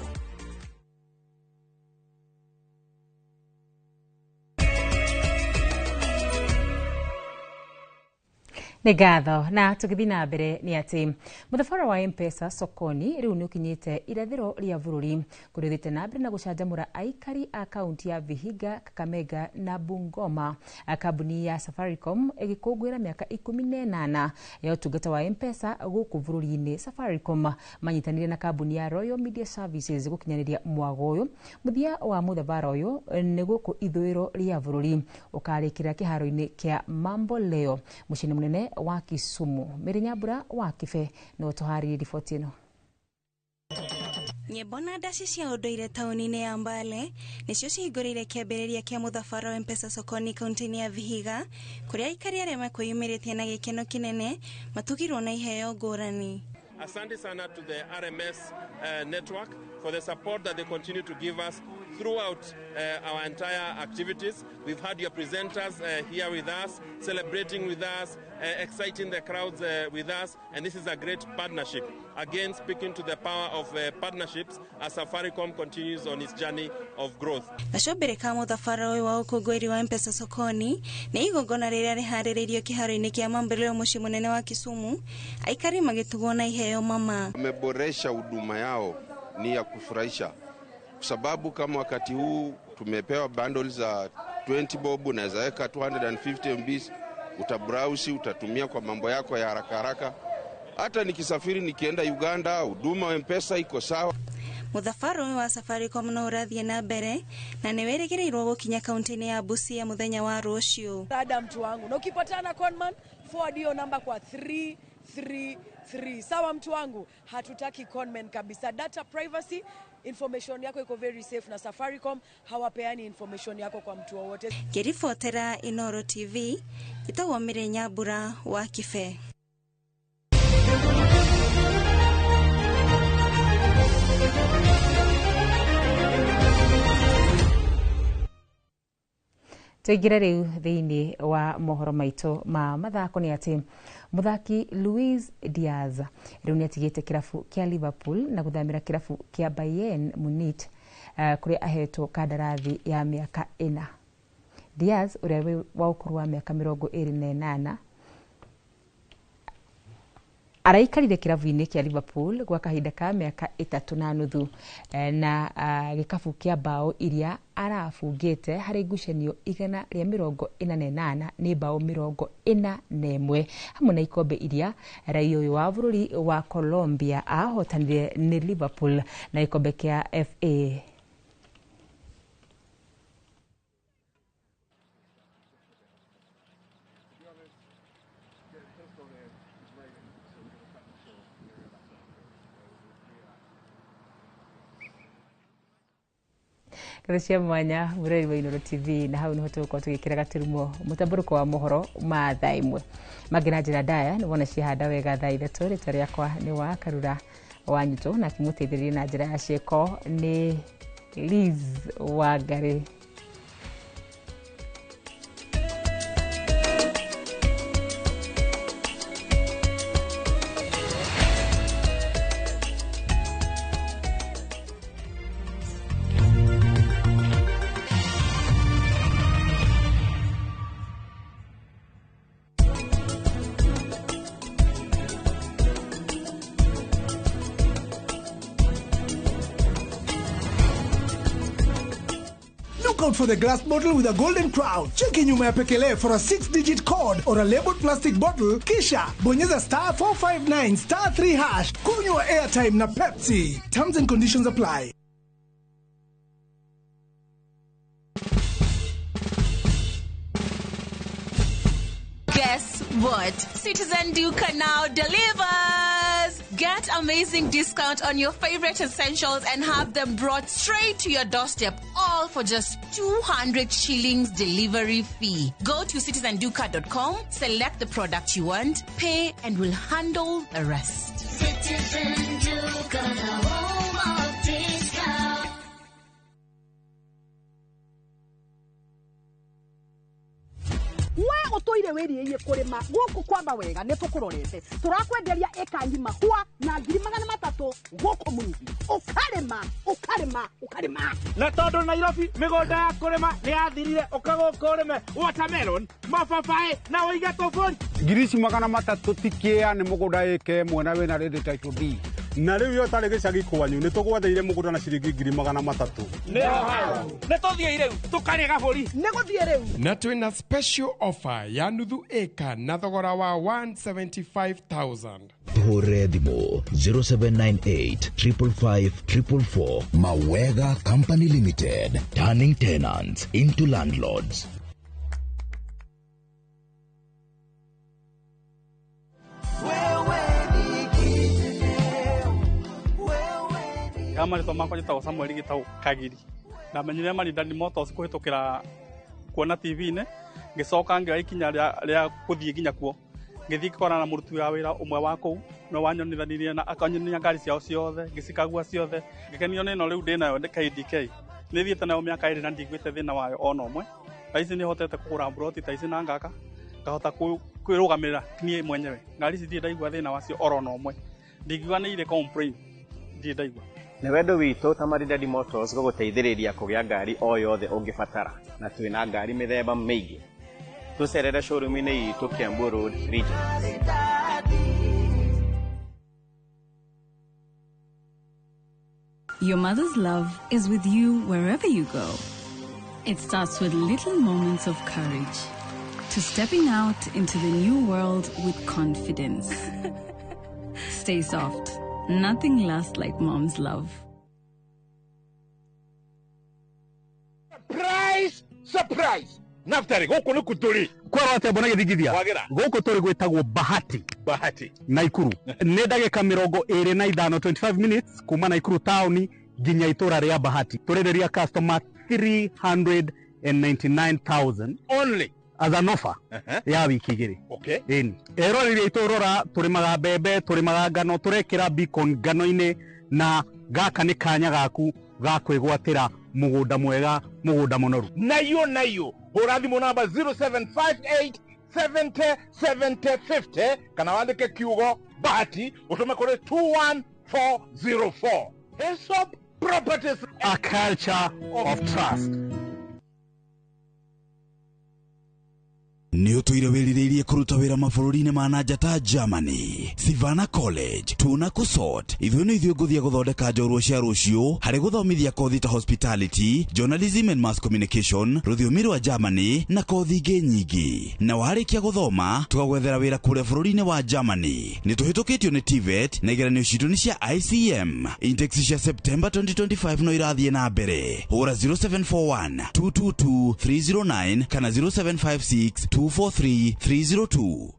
Nĩ ngatho. Na tũgĩthiĩ na mbere nĩ atĩ mũthabara wa M-Pesa sokoni rĩu nĩ ũkinyĩte irathĩro rĩa bũrũri, kũrĩa ũthiĩte na mbere na gũcanjamũra aikari a kaunti ya Vihiga, Kakamega na Bungoma. Kambuni ya Safaricom ĩgĩkũngũĩra mĩaka 18 ya ũtungata wa M-Pesa gũkũ bũrũri-inĩ. Safaricom manyitanĩire na kambuni ya Royal Media Services gũkinyanĩria mwago ũyũ. Mũthia wa mũthabara ũyũ nĩ gũkũ ithũĩro rĩa bũrũri ũkarĩkĩra kĩharo-inĩ kĩa Mambo Leo mũciĩ-inĩ mũnene wa Kisumu. Mary Nyambura wa Kibe no tũharĩrie riboti ĩno. Nyĩmbo na ndaci cia ũndũire taũni-inĩ ya Mbale nĩcio cihingũrĩire kĩambĩrĩria kĩa mũthabara wa M-Pesa sokoni kaunti-inĩ ya Vihiga, kũrĩa aikari arĩa mekwĩyumĩrĩtie na gĩkeno kĩnene matugirwo na iheo ngũrani. Asante sana to the RMS network for the support that they continue to give us throughout our entire activities. We've had your presenters here with us, celebrating with us, exciting the crowds with us, and this is a great partnership. Again, speaking to the power of partnerships as Safaricom continues on its journey of growth. Gacombĩrĩ ka mũthabara ũyũ wa ũkũngũĩri wa M-Pesa sokoni nĩ igongona rĩrĩa rĩharĩrĩirio kĩharo-inĩ kĩa Mamboleo mũciĩ mũnene wa Kisumu, aikari magĩtugwo na iheo mama. Wameboresha huduma yao, ni ya kufurahisha, kwa sababu kama wakati huu tumepewa bundles za 20 bob, unaweza weka 250 MB, utabrowse, utatumia kwa mambo yako ya haraka haraka. Hata nikisafiri nikienda Uganda, huduma wa M-Pesa iko sawa. Mũthabara ũyũ wa Safaricom no ũrathiĩ na mbere na nĩ wĩrĩgĩrĩirwo gũkinya kaunti-inĩ ya Busia mũthenya wa rũciũ. Rada mtu wangu, na ukipatana conman forward hiyo namba kwa 333. Sawa mtu wangu, hatutaki conman kabisa. Data privacy, information yako iko very safe na Safaricom hawapeani information yako kwa mtu wowote. Ngĩribotera Inooro TV, njĩtagwo Mary Nyambura wa Kibe. Tũingĩre rĩu thĩinĩ wa mohoro maitũ ma mathako nĩ atĩ mũthaki Luis Diaz rĩu nĩ atigĩte kĩrabu kĩa Liverpool na gũthamĩra kĩrabu kĩa Bayern Munich, kũrĩa ahetwo kandarathi ya mĩaka 4. Diaz ũrĩa wa ũkũrũ wa mĩaka 28 araikarire kĩrabu-inĩ kĩa Liverpool gwa kahinda ka mĩaka 3.5 na gĩkabu kĩa bao iria arabungĩte harĩ ngucanio 148 nĩ bao 41 hamwe na ikombe iria raia ũyũ wa bũrũri wa Colombia ahotanire nĩ Liverpool na gĩkombe kĩa FA. Ngatho cia mwanya mũrori wa Inooro TV, na hau nĩho tũgũkorwo tũgĩkĩra gaturumo mũtambũrũko wa mohoro ma thaa 1. Mangĩ na njĩra ndaya nĩ wona ciahanda wega thaa 3. Rĩtwa rĩakwa nĩ wa Karura wa Nyuto, na akĩmũteithĩrĩria na njĩra ya ciĩko nĩ Liz Wangari. Out for the glass bottle with a golden crown. Cheki nyuma ya pekele for a 6-digit code or a labeled plastic bottle, kisha bonyeza star 459 star 3 hash. Kunywa airtime na Pepsi. Terms and conditions apply. Guess what? Citizen Duka now delivers! Get amazing discount on your favorite essentials and have them brought straight to your doorstep, all for just 200 shillings delivery fee. Go to citizenduka.com, select the product you want, pay, and we'll handle the rest. Citizen Duka, the home of discount. We utoire wiriie kurima guku kwamba wega ni tukurorete turakwenderia eka ngima hua na 300,000 guku muruthi ukarima ukarima ukarima na tondu Nairobi migunda ya kurima ni yathirire uka guku urime watermelon mababaĩ na uige tuburi 300,000 tikia ni mugunda eke mwena wina ready title deed na riu yo tari gicagi kwanyu ni tugwatheire mugunda na ciringi 300,000 ni tuthie riu tukarie gaburi ni guthie riu na twina special offer ya nuthu eka na thogora wa 175,000. Tuhũrĩre thimũ 0798 555 444. Mawega Company Limited, turning tenants into landlords. Marĩtwa makwa njĩtagwo Samuel Gĩtaũ Kagiri. Ndamenyire Maridadi Motors kũhĩtũkĩra kuona TV-inĩ, ngĩcoka ngĩoya ikinya rĩa gũthiĩ nginya kuo. Ngĩthiĩ ngĩkorana na mũruti wa wĩra ũmwe wa kũu, nĩwe wanyonithanirie na akanyonia ngari ciao ciothe, ngĩcikagua ciothe. Ngĩkenio nĩ ĩno rĩu ndĩnayo KDK. Nĩ thiĩte nayo mĩaka 2 na ndiguĩte thĩna wayo ona ũmwe. Thaa ici nĩ hotete kũgũra mburoti ta ici na ngaka, ngahota kwĩrũgamĩrĩra niĩ mwenyewe. Ngari ici ndirĩ ndaigua thĩna wacio oro na ũmwe. Ndingiuga nĩ irĩ complain, ndirĩ ndaigua. Nĩ wendo witũ ta Maridadi Motors gũgũteithĩrĩria kũgĩa ngari o yothe ũngĩbatara, na twĩna ngari mĩthemba mĩingĩ. Tũcerere showroom-inĩ itũ Kiambu Road, Region. Your mother's love is with you wherever you go. It starts with little moments of courage to stepping out into the new world with confidence. Stay soft. Nothing lasts like mom's love. Surprise! Surprise! Naftari, gũkũ nĩ kũtũrĩ. Kwerwo atĩa mbona gĩthingithia? Gũkũ tũrĩ gwĩtagwo Bahati. Bahati. Naikuru. Nĩ ndagĩka 25, 25 minutes kuma Naikuru taũni nginya itũra rĩa Bahati. Tũrĩrĩria customer 399,000 only as an offer ya wiki 2. Okay. Ĩni. Eroreri aitũ rora tũrĩmaga mbembe, tũrĩmaga ngano, tũrekĩra beacon ngano-inĩ, na gaka nĩ kanya gaku ga kwĩgwatĩra mũgũnda mwega, mũgũnda mũnoru. Nayo nayo hũra thimũ namba 0758 70 70 50 kana wandĩke kiugo Bahati ũtũme kũrĩ 21404. Hesop Properties, a culture of trust. Nĩ ũtũire wĩrirĩirie kũruta wĩra mabũrũri-inĩ ma nanja ta Germany, Savannah College, tuna kũsort. Ithuĩ nĩ ithuĩ ngũthiĩ gũthondeka njorua cia rũciũ harĩ gũthomithia kothi ta hospitality, journalism and mass communication, rũthiomi rwa Germany na kothi ingĩ nyingĩ. Na warĩkia gũthoma tũgagwethera wĩra kũrĩa bũrũri-inĩ wa Germany. Nĩ tũhĩtũkĩtio nĩ TVET na igeranio citũ nĩ cia ICM. Index cia September 2025 no irathiĩ na mbere. Hũra 0741 222 309 kana 0756 243 302.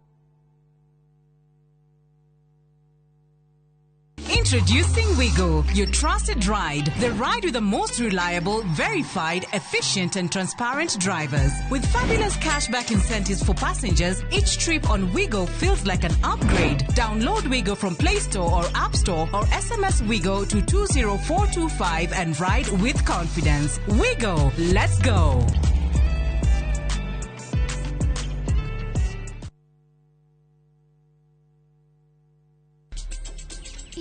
Introducing Wigo, your trusted ride. The ride with the most reliable, verified, efficient, and transparent drivers. With fabulous cashback incentives for passengers, each trip on Wigo feels like an upgrade. Download Wigo from Play Store or App Store or SMS Wigo to 20425 and ride with confidence. Wigo, let's go.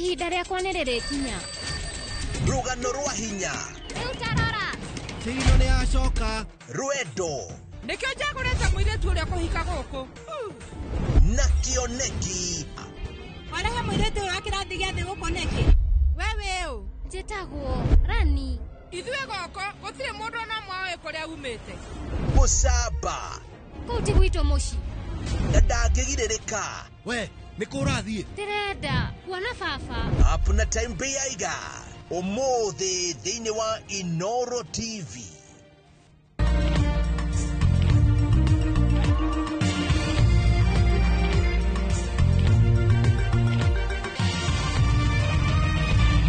Ihinda rĩakwa nĩ rĩrĩkinya. Rũgano rwa hinya. Rĩu tarora. Tirino nĩ yacoka. Rwendo. Nĩkĩo njagũrĩte mũirĩtu ũrĩa kũhika gũkũ. Na kĩoneki. Warehe mũirĩtu ũyũ wa kĩrathi gĩa thĩ gũkũ nĩkĩ? We wĩ ũ? Njĩtagwo Rani. Ithuĩ gũkũ gũtirĩ mũndũ ona ũmwe ũĩ kũrĩa umĩte. Gũcamba. Kũu ti gwitũ mũciĩ. Na ndangĩgirĩrĩka. We nĩ kũ ũrathiĩ? Ndĩrenda kuona baba. Hapuna time beiga. Ũmũthĩ thĩinĩ wa Inoro TV.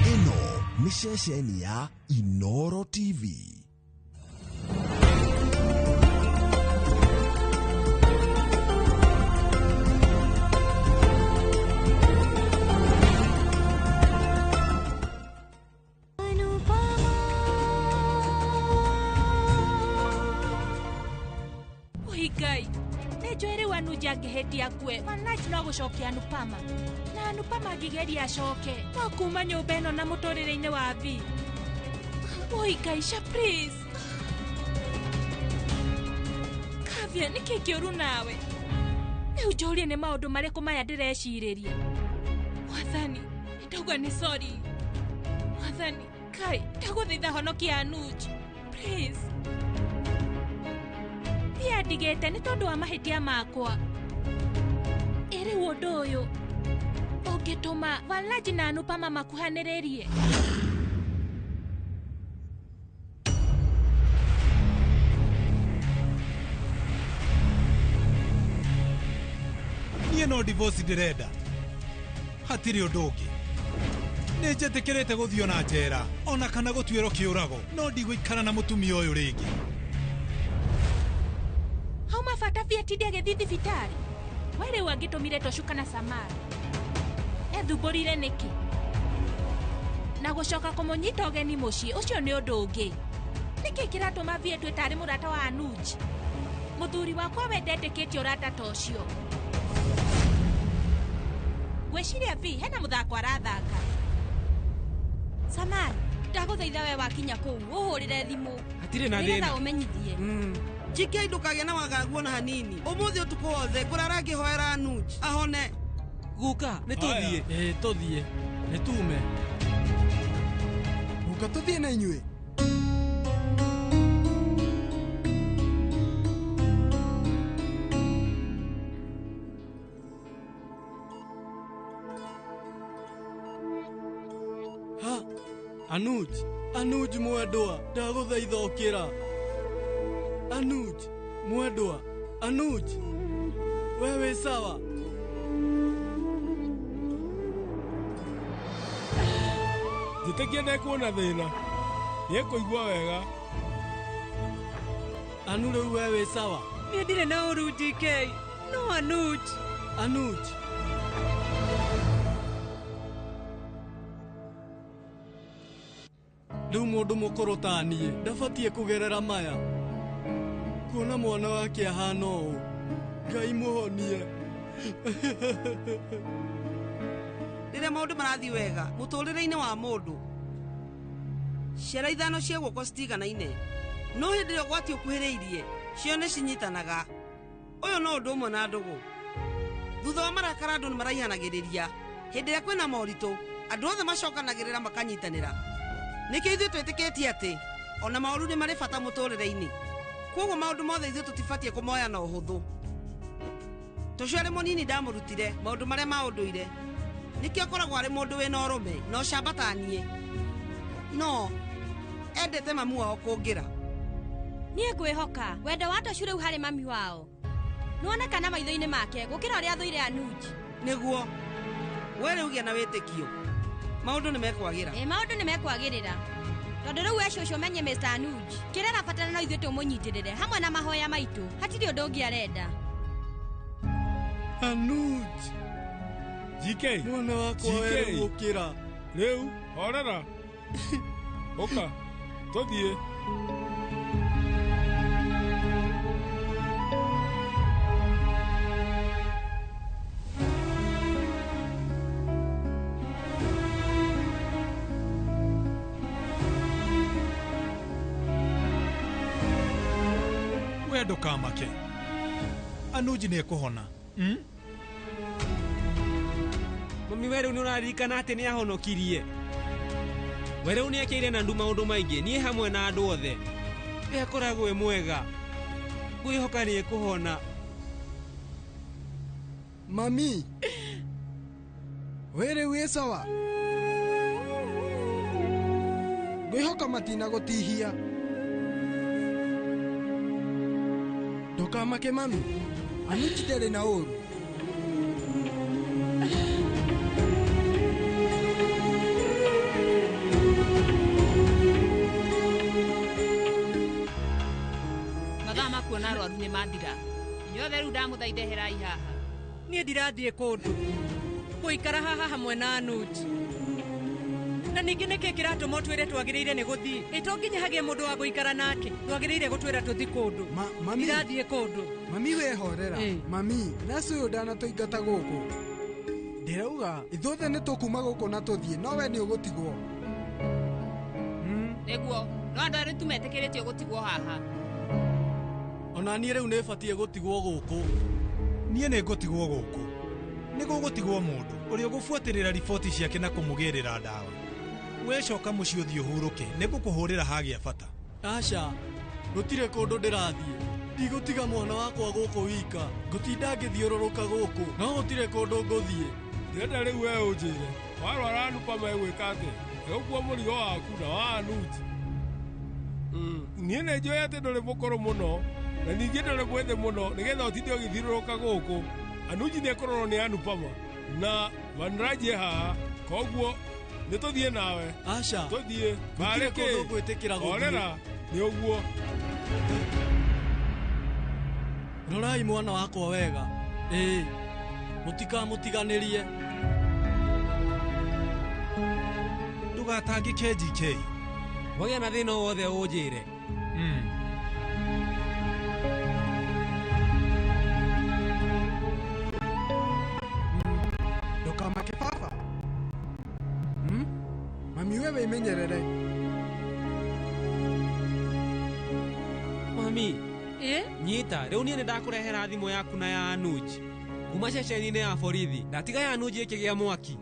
Ĩno nĩ ceceni ya Inoro TV. Ngai nĩnjũĩ rĩu Anuj angĩhĩtia akue Vanraj no gũcokia Anupama na Anupama angĩgeria acoke no kuma nyũmba ĩno na mũtũrĩre-inĩ wa Vi. Oi Ngai, sha please. Kavya, nĩkĩ kĩũru nawe? Rĩu njũrie nĩ maũndũ marĩkũ maya ndĩrecirĩria? Mwathani, ndauga nĩ sorry. Mwathani, Kai, ndagũthaitha honokia Anuj. Please. Ndigĩte nĩ tondũ wa mahĩtia makwa. Ĩ rĩu ũndũ ũyũ ũngĩtũma Vanraj na Anupama makuhanĩrĩrie. Niĩ no divorce ndĩrenda. Hatirĩ ũndũ ũngĩ. Nĩ njetĩkĩrĩte gũthiĩ ona njera ona kana gũtuĩrwo kĩũrago, no ndigũikara na mũtumia ũyũ rĩngĩ. Hauma bata Vi atinde agĩthiĩ thibitarĩ. We rĩu angĩtũmire Toshu kana Samara. Ethumbũrire nĩkĩ? Na gũcoka kũmũnyita ũgeni mũciĩ ũcio nĩ ũndũ ũngĩ. Nĩkĩ kĩratũma Vi atue tarĩ mũrata wa Anuj? Mũthuri wakwa we ndetĩkĩtie ũrata ta ũcio. Ngwĩciria Vi hena mũthako arathaka. Samara, ndagũthaitha we wakinya kũu ũhũrĩre thimũ. Hatirĩ na thĩna. Nĩgetha ũmenyithie. GK ndũkagĩa na wagagu ona hanini. Ũmũthĩ ũtukũ wothe ngũrara ngĩhoera Anuj ahone. Guka, nĩ tũthiĩ. Ĩĩ tũthiĩ. Nĩ tume. Guka tũthiĩ na inyuĩ. Ha, Anuj, Anuj mwendwa, ndagũthaitha ũkĩra. Anuj, mwendwa, Anuj, wewe sawa. Njĩtĩkia ndekuona thĩna. Nĩekũigua wega. Anu rĩu we wĩ sawa. Niĩ ndirĩ na ũru DK. No Anuj. Anuj. Rĩu mũndũ mũkũrũ ta niĩ ndabatiĩ kũgerera maya. Kuona mwana wake ahana ũũ. Ngai mũhonie. Rĩrĩa maũndũ marathiĩ wega mũtũrĩre-inĩ wa mũndũ, ciara ithano cia guoko citiganaine, no hĩndĩ ĩrĩa ũgwati ũkuhĩrĩirie cio nĩ cinyitanaga. Ũyũ no ũndũ ũmwe na ndũgũ. Thutha wa marakara andũ nĩ maraihanagĩrĩria. Hĩndĩ ĩrĩa kwĩna moritũ andũ othe macokanagĩrĩra makanyitanĩra. Nĩkĩo ithuĩ twĩtĩkĩtie atĩ ona maũru nĩ marĩ bata mũtũrĩre-inĩ. Koguo maũndũ mothe ithuĩ tũtibatiĩ kũmoya na ũhũthũ. Tũcio arĩ mũnini ndamũrutire maũndũ marĩa ma ũndũire. Nĩkĩo akoragwo arĩ mũndũ wĩna ũrũme na ũcamba ta niĩ. No endete mamu wao kũngĩra. Niĩ ngwĩhoka wendo wa Toshu rĩu harĩ mami wao nĩwonekana maitho-inĩ make gũkĩra ũrĩa athũire Anuj. Nĩguo we rĩu gĩa na wĩtĩkio. Maũndũ nĩ mekwagĩra. Ĩ maũndũ nĩ mekwagĩrĩra. Tondũ rĩu we cũcũ menye Mr. Anuj. Kĩrĩa arabatara no ithuĩ tũmũnyitĩrĩre hamwe na mahoya maitũ. Hatirĩ ũndũ ũngĩ arenda. Anuj. GK. Mwana wakwa we gũkĩra. Rĩu horera. Ũka. Tũthiĩ. We ndũkamake. Anuji nĩ ekũhona. Mami we rĩu nĩ ũraririkana atĩ nĩ ahonokirie. We rĩu nĩ ekĩire na ndu maũndũ maingĩ niĩ hamwe na andũ othe. We akoragwo e mwega. Ngwĩhoka nĩ ekũhona. Mami. We rĩu wĩ sawa. Ngwĩhoka matinagũtihia. Ndũkamake mami. Anuji ndarĩ na ũru. Mathaa ma kuona arwaru nĩ mathira. Inyuothe rĩu ndamũthaitha eherai haha. Niĩ ndirathiĩ kũndũ. Ngũikara haha hamwe na Anuj. Na ningĩ nĩkĩ kĩratũma ũtwĩre twagĩrĩire nĩ gũthiĩ? Ĩ to nginya hagĩe mũndũ wa gũikara nake. Twagĩrĩire gũtwĩra tũthiĩ kũndũ. Mami. Ndirathiĩ kũndũ. Mami wehorera. Mami, nasi ũyũ ndanatũingata gũkũ. Ndĩrauga ithuothe nĩ tũkuma gũkũ na tũthiĩ, no we nĩ ũgũtigwo. Nĩguo, no andũ erĩ tu metĩkĩrĩtio gũtigwo haha. Ona niĩ rĩu nĩ batiĩ gũtigwo gũkũ. Niĩ nĩ ngũtigwo gũkũ. Nĩ gũgũtigwo mũndũ ũrĩa ũgũbuatĩrĩra riboti ciake na kũmũgĩrĩra ndawa. We coka mũciĩ ũthiĩ ũhurũke, nĩ ngũkũhũrĩra hagĩa bata. Aca, gũtirĩ kũndũ ndĩrathiĩ. Ndigũtiga mwana wakwa gũkũ wika. Ngũtinda ngĩthiũrũrũka gũkũ, no gũtirĩ kũndũ ngũthiĩ. Ndĩrenda rĩu we ũnjĩre, warwara Anupa megwĩka atĩa? Egũkua mũrigo waku na wa Anuji. Niĩ nĩ njũĩ atĩ ndũrĩ mũkũrũ mũno na ningĩ ndũrĩ mwĩthĩ mũno nĩgetha ũtinde ũgĩthiũrũrũka gũkũ. Anuji nĩ ekũrorwo nĩ Anupama na Vanraji e haha, koguo nĩ tũthiĩ nawe. Aca, tũthiĩ. Gũtirĩ kũndũ ngwĩtĩkĩra gũthiĩ. Horera, nĩ ũguo. Rorai mwana wakwa wega. Ĩĩ, mũtikamũtiganĩrie. Ndũgatangĩke GK. Wagĩa na thĩna o wothe ũnjĩre. Ndũkamake baba. Mami we wĩmenyerere. Mami. Ĩ? Nyita, rĩu niĩ nĩ ndakũrehera thimũ yaku na ya Anuj. Kuma ceceni-inĩ ya borithi, ndatiga ya Anuj ĩkĩgĩa mwaki.